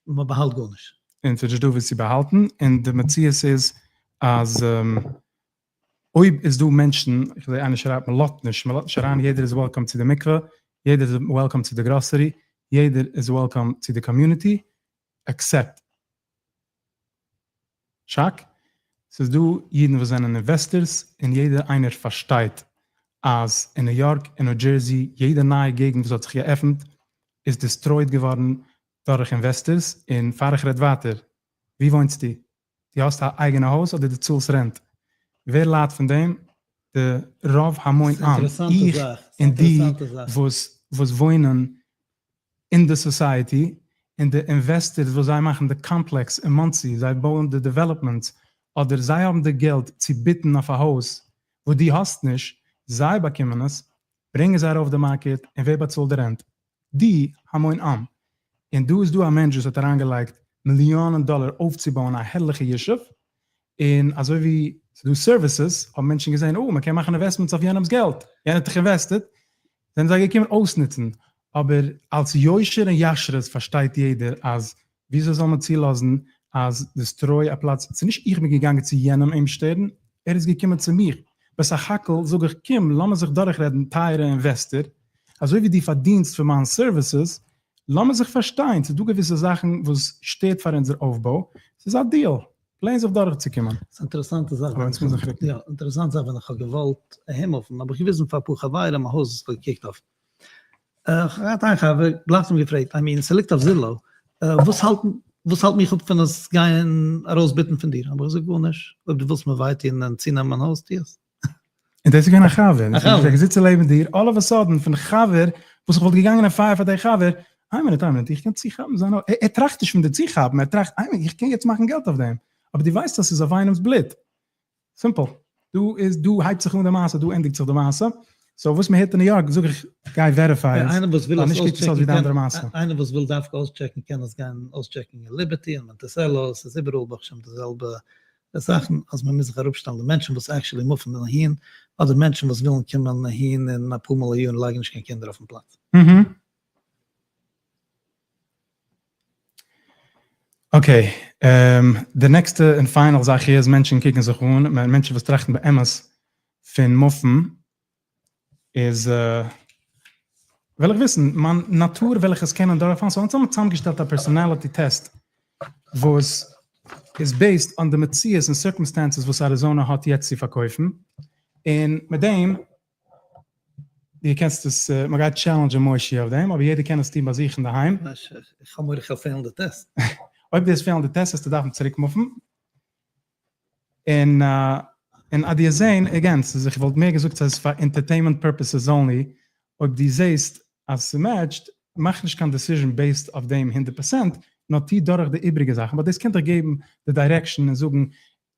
מען באהאלט גארנישט. און ס'איז נישט דא וואס צו באהאלטן, און די מציאות איז אז. אויב איז דא מענטשן, איך זעה איינער שרייבט מען לאזט נישט, מען לאזט נישט אריין, יעדער איז welcome צו די מקווה, יעדער איז welcome צו די גראסערי, יעדער איז welcome צו די community, except שאק, ס'איז דא אידן וואס זענען investors און יעדער איינער פארשטייט אז אין ניו יארק און ניו דזשערסי יעדע נייע געגנט וואס האט זיך געעפנט איז destroyed געווארן דורך investors, און פאר איך רעד ווייטער, ווי וואוינסטו? דו האסט א אייגענע הויז אדער דו צאלסט rent? ווער ליידט פון דעם? די רוב המון עם, איך און דו וואס וואס וואוינען אין די society, און די investors וואס זיי מאכן די קאמפלעקס אין מאנסי, זיי בויען די developments, אדער זיי האבן די געלט צו bid ן אויף א הויז וואס דו האסט נישט, זיי באקומען עס, ברענגען זיי ארויף די market, און ווער באצאלט די rent? די המון עם. און דא איז דא א מענטש וואס האט אריינגעלייגט מיליאנען דאלער אויפצובויען א הערליכע ישוב, און אזוי ווי ס'איז דא services האבן מענטשן געזען אה, מ'קען מאכן investments אויף יענעמ'ס געלט, יענער האט דאך invested, זענען זיי געקומען אויסנוצן, אבער אלס יושר און ישרות פארשטייט יעדער אז וויאזוי זאל מען צולאזן אז destroy א פלאץ, ס'איז נישט איך בין געגאנגען צו יענעם אים שטערן, ער איז געקומען צו מיך, בסך הכל זאג איך קום לאמיר זיך דורכרעדן טייערע investor, אזוי ווי דו פארדינסט פון מיין services, לאמיר זיך פארשטיין, ס'איז דא געוויסע זאכן וואס שטערט פאר אונזער אויפבוי, ס'איז א deal, plan זיך דורכצוקומען. ס'איז אינטערעסאנטע זאך, אבער אונז מוזן זיך רוקן. יא, אינטערעסאנטע זאך, ווען איך האב געוואלט אהינמופן האב איך געוויזן פאר אפאר חברים א הויז וואס איך האב געקוקט אויף, איך האב געהאט איין חבר, גלייך צום געפרעגט, I mean, ס'ליגט אויף Zillow, וואס האלט וואס האלט מיך אפ פון עס גיין ארויסביטן פון דיר? האב איך געזאגט, גארנישט, אויב דו ווילסט מיר וויי טון און צונעמען מיין הויז, טו עס. און דאס איז געווען א חבר, און איך האב געזיצן לעבן דיר, all of a sudden פון חבר, וואס איך וואלט געגאנגען אין פייער פאר די חבר, איין מינוט, איין מינוט, איך קען צוכאפן זיין הויז, ער טראכט נישט פון די צוכאפן, ער טראכט, איין מינוט, איך קען יעצט מאכן געלט אויף דעם, אבער דו ווייסט אז ס'איז אויף איינעמ'ס בלוט, simple. דא איז דא הייבט זיך אן די מעשה דא ענדיגט זיך די מעשה. so וואס מ'הערט אין ניו יארק זאג איך גיי verify עס. איינער וואס וויל ווייל עס נישט קוקט עס אויס ווי די אויסטשעקן אנדערע קען, מעשה. איינער וואס וויל דווקא אויסטשעקן קען עס גיין אויסטשעקן אין ליבערטי און מאנטיסעלא, עס איז איבעראל ברוך השם די זעלבע זאכן אז מען מוז זיך אראפשטעלן די מענטשן וואס actually מופן אהין אדער מענטשן וואס ווילן קומען אהין און אפאר מאל א יאר און לייגן נישט קיין קינדער אויפן פלאץ. okay, די נעקסטע און final זאך איז, מענטשן קוקן זיך אן, מענטשן וואס טראכטן באמת פון מופן, איז וויל איך וויסן, מיין נאטור וועל איך עס קענען דורכפאלן, so אונז האבן צוזאמגעשטעלט א personality test וואס איז based on די מציאות און circumstances וואס אריזאנע האט יעצט צו פארקויפן, און מיט דעם דו קענסט עס, מען גייט challenge ען מושי אויף דעם, אבער יעדער קען עס טון ביי זיך אינדערהיים. איך האב מורא איך וועל פעלן די טעסט. אויב דו וועסט פעלן די טעסט וועסטו דארפן צוריק מופן. און און אז דו וועסט זען, again, ס'איז איך וואלט מער געזאגט ס'איז פאר entertainment purposes only, אויב דו זעסט אז ס'מעטשט, מאך נישט קיין decision based אויף דעם 100%, נאר טו דורך די איבריגע זאכן, ווייל דאס קען דיך געבן די direction און זאגן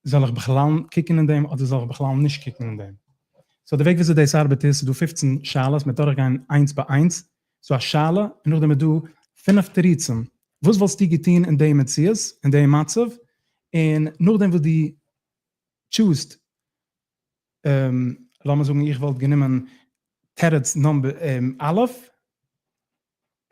זאל איך בכלל קוקן אין דעם אדער זאל איך בכלל נישט קוקן אין דעם? so די וועג וויאזוי דאס ארבעט איז, ס'איז דא 15 שאלות, מ'וועט דורכגיין איינס ביי איינס, ס'איז דא א שאלה און נאכדעם איז דא פינף תירוצים, וואס וואלסטו געטון אין די מציאות, אין די מצב, און נאכדעם וואס דו choose סט, לאמיר זאגן איך וואלט גענומען תירוץ number א',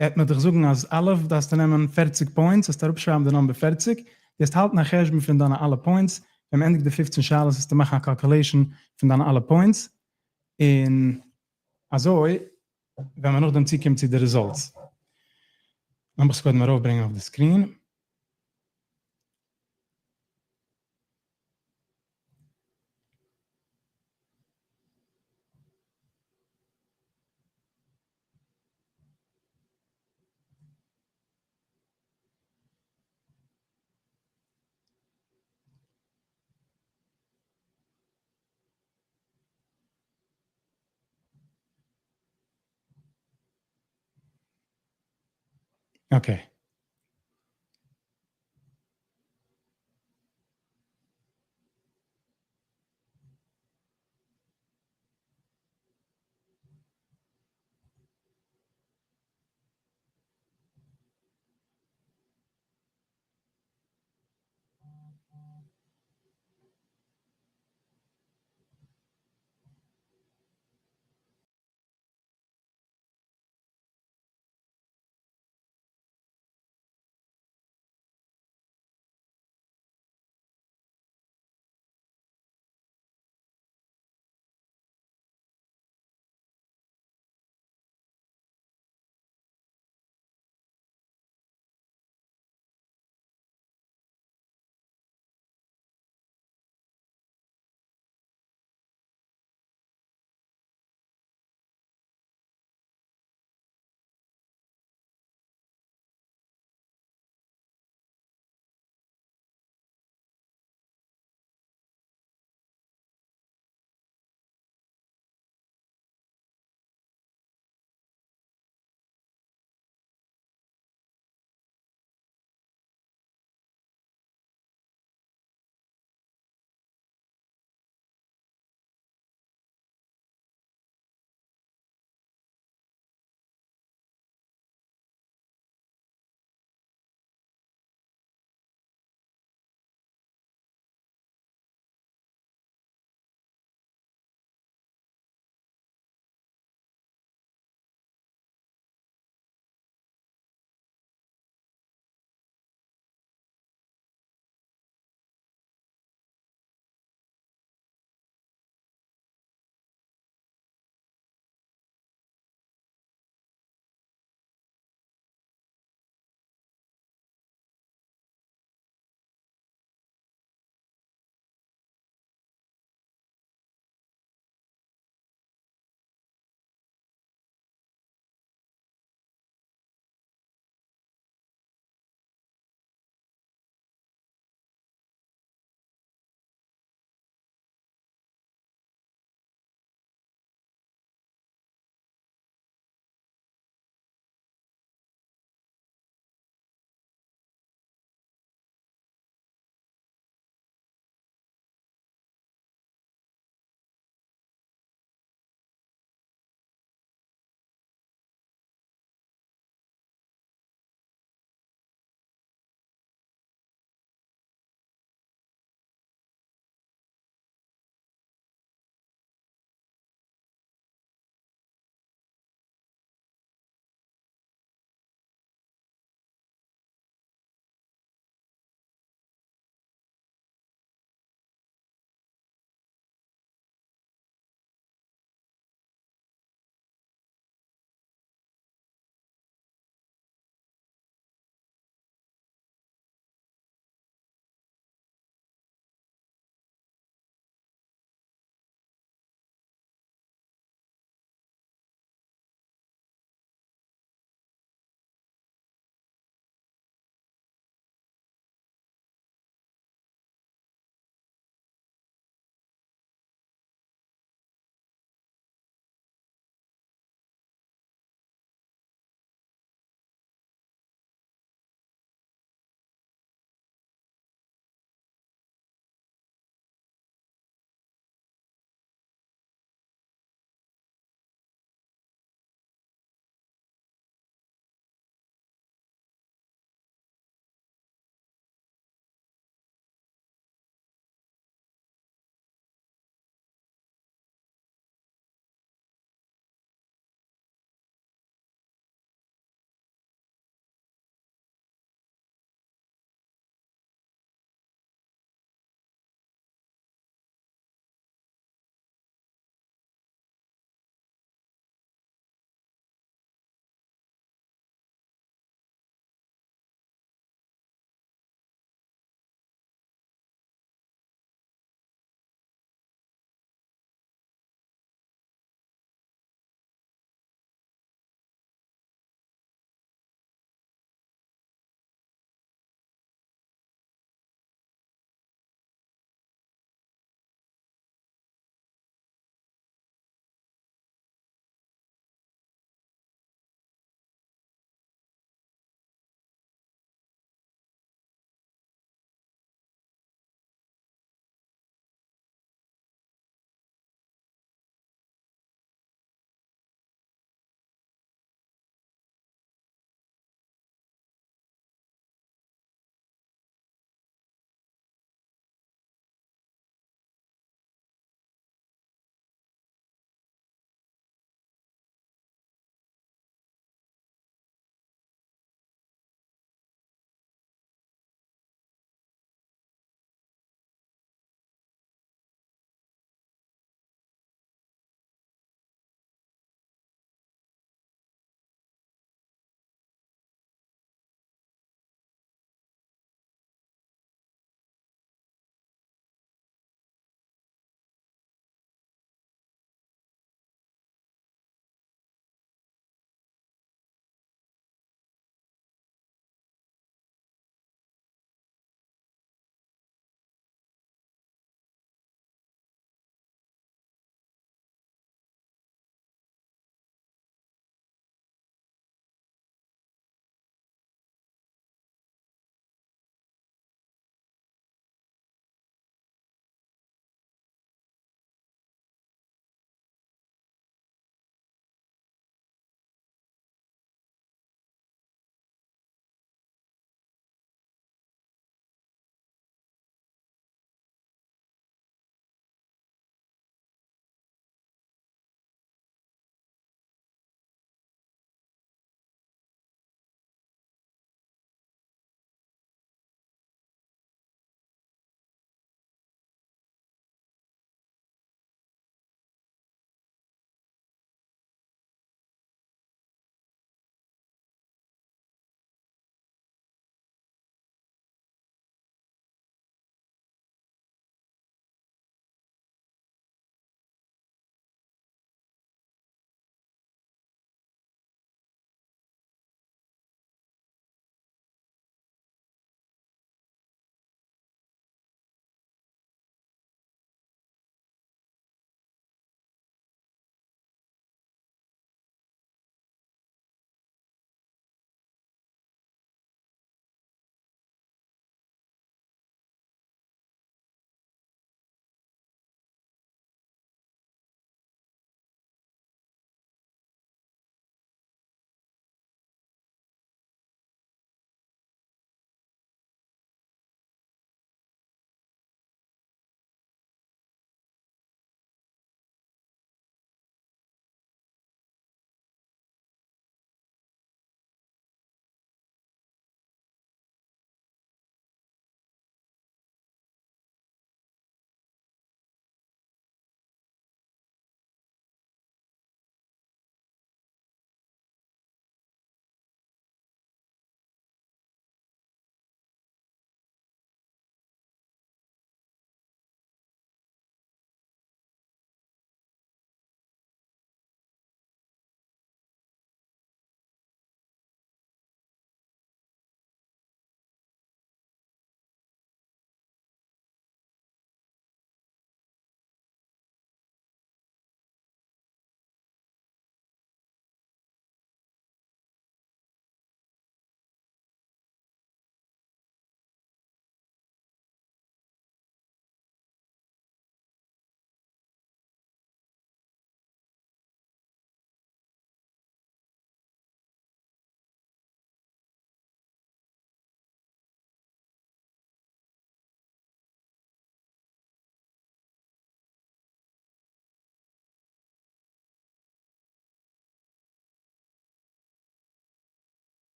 העט מען דיך זאגן אז א' דארפסטו נעמען 40 points, וועסטו אראפשרייבן די number 40, דו וועסט האלטן א חשבון פון דיינע אלע points, ווען מען ענדיגט די 15 שאלות וועסטו מאכן א calculation פון דיינע אלע points, און אזוי ווען מען נאכדעם צוקומט צו די results. לאמיך עס קודם ארויפברענגען אויף די screen. Okay.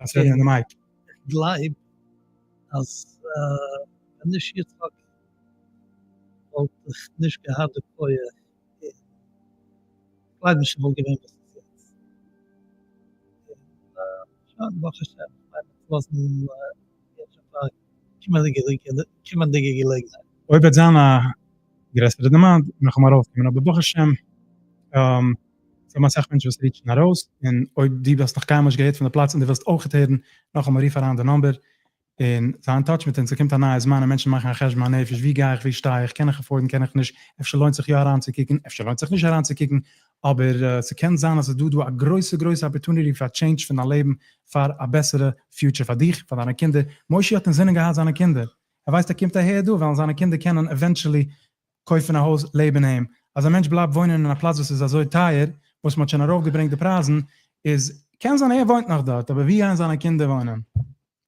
קענסט רעדן אין די mic. איך גלייב אז ווען נישט יצחק וואלט איך נישט געהאט די כח און כ'גלייב נישט ס'וואלט געווען וואס ס'איז יעצט. און שוין ברוך השם, כ'מיין מ'וועט לאזן יעצט פאר קומענדיגע געלעגנהייט. אויב וועט זיין א גרעסערע demand נאכאמאל ארויפקומען, אבער ברוך השם ס'האבן אסאך מענטשן וואס reach ן ארויס, און אויב דו האסט נאך קיינמאל נישט געהערט פון די פלאץ און דו ווילסט אויכעט הערן, נאכאמאל רוף אריין די number און זיי אין touch מיט אונז, ס'קומט א נייע זמן און מענטשן מאכן א חשבון הנפש, ווי גיי איך, ווי שטיי איך, קען איך afford ן, קען איך נישט, אפשר לוינט זיך יא אריינצוקוקן, אפשר לוינט זיך נישט אריינצוקוקן, אבער ס'קען זיין אז ס'איז דא דא א גרויסע גרויסע opportunity פאר change פון דיין לעבן פאר א בעסערע future פאר דיך, פאר דיינע קינדער, מושי האט אינזינען געהאט זיינע קינדער, ער ווייסט ער קומט אהער דא וועלן זיינע קינדער קענען eventually קויפן א הויז לעבן אים. אז א מענטש בלייבט וואוינען אין א פלאץ וואס איז אזוי טייער, וואס מ'האט שוין ארויפגעברענגט די פרייזן, איז קען זיין ער וואוינט נאך דארט, אבער ווי גייען זיינע קינדער וואוינען?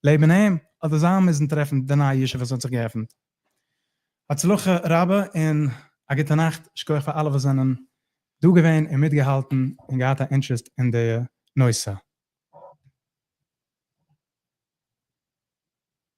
לעבן אים? אדער זיי מוזן טרעפן די נייע ישוב וואס האט זיך געעפנט? הצלחה רבה און א גוטע נאכט, שכוח פאר אלע וואס זענען דא געווען און מיטגעהאלטן און געהאט א interest אין די נושא.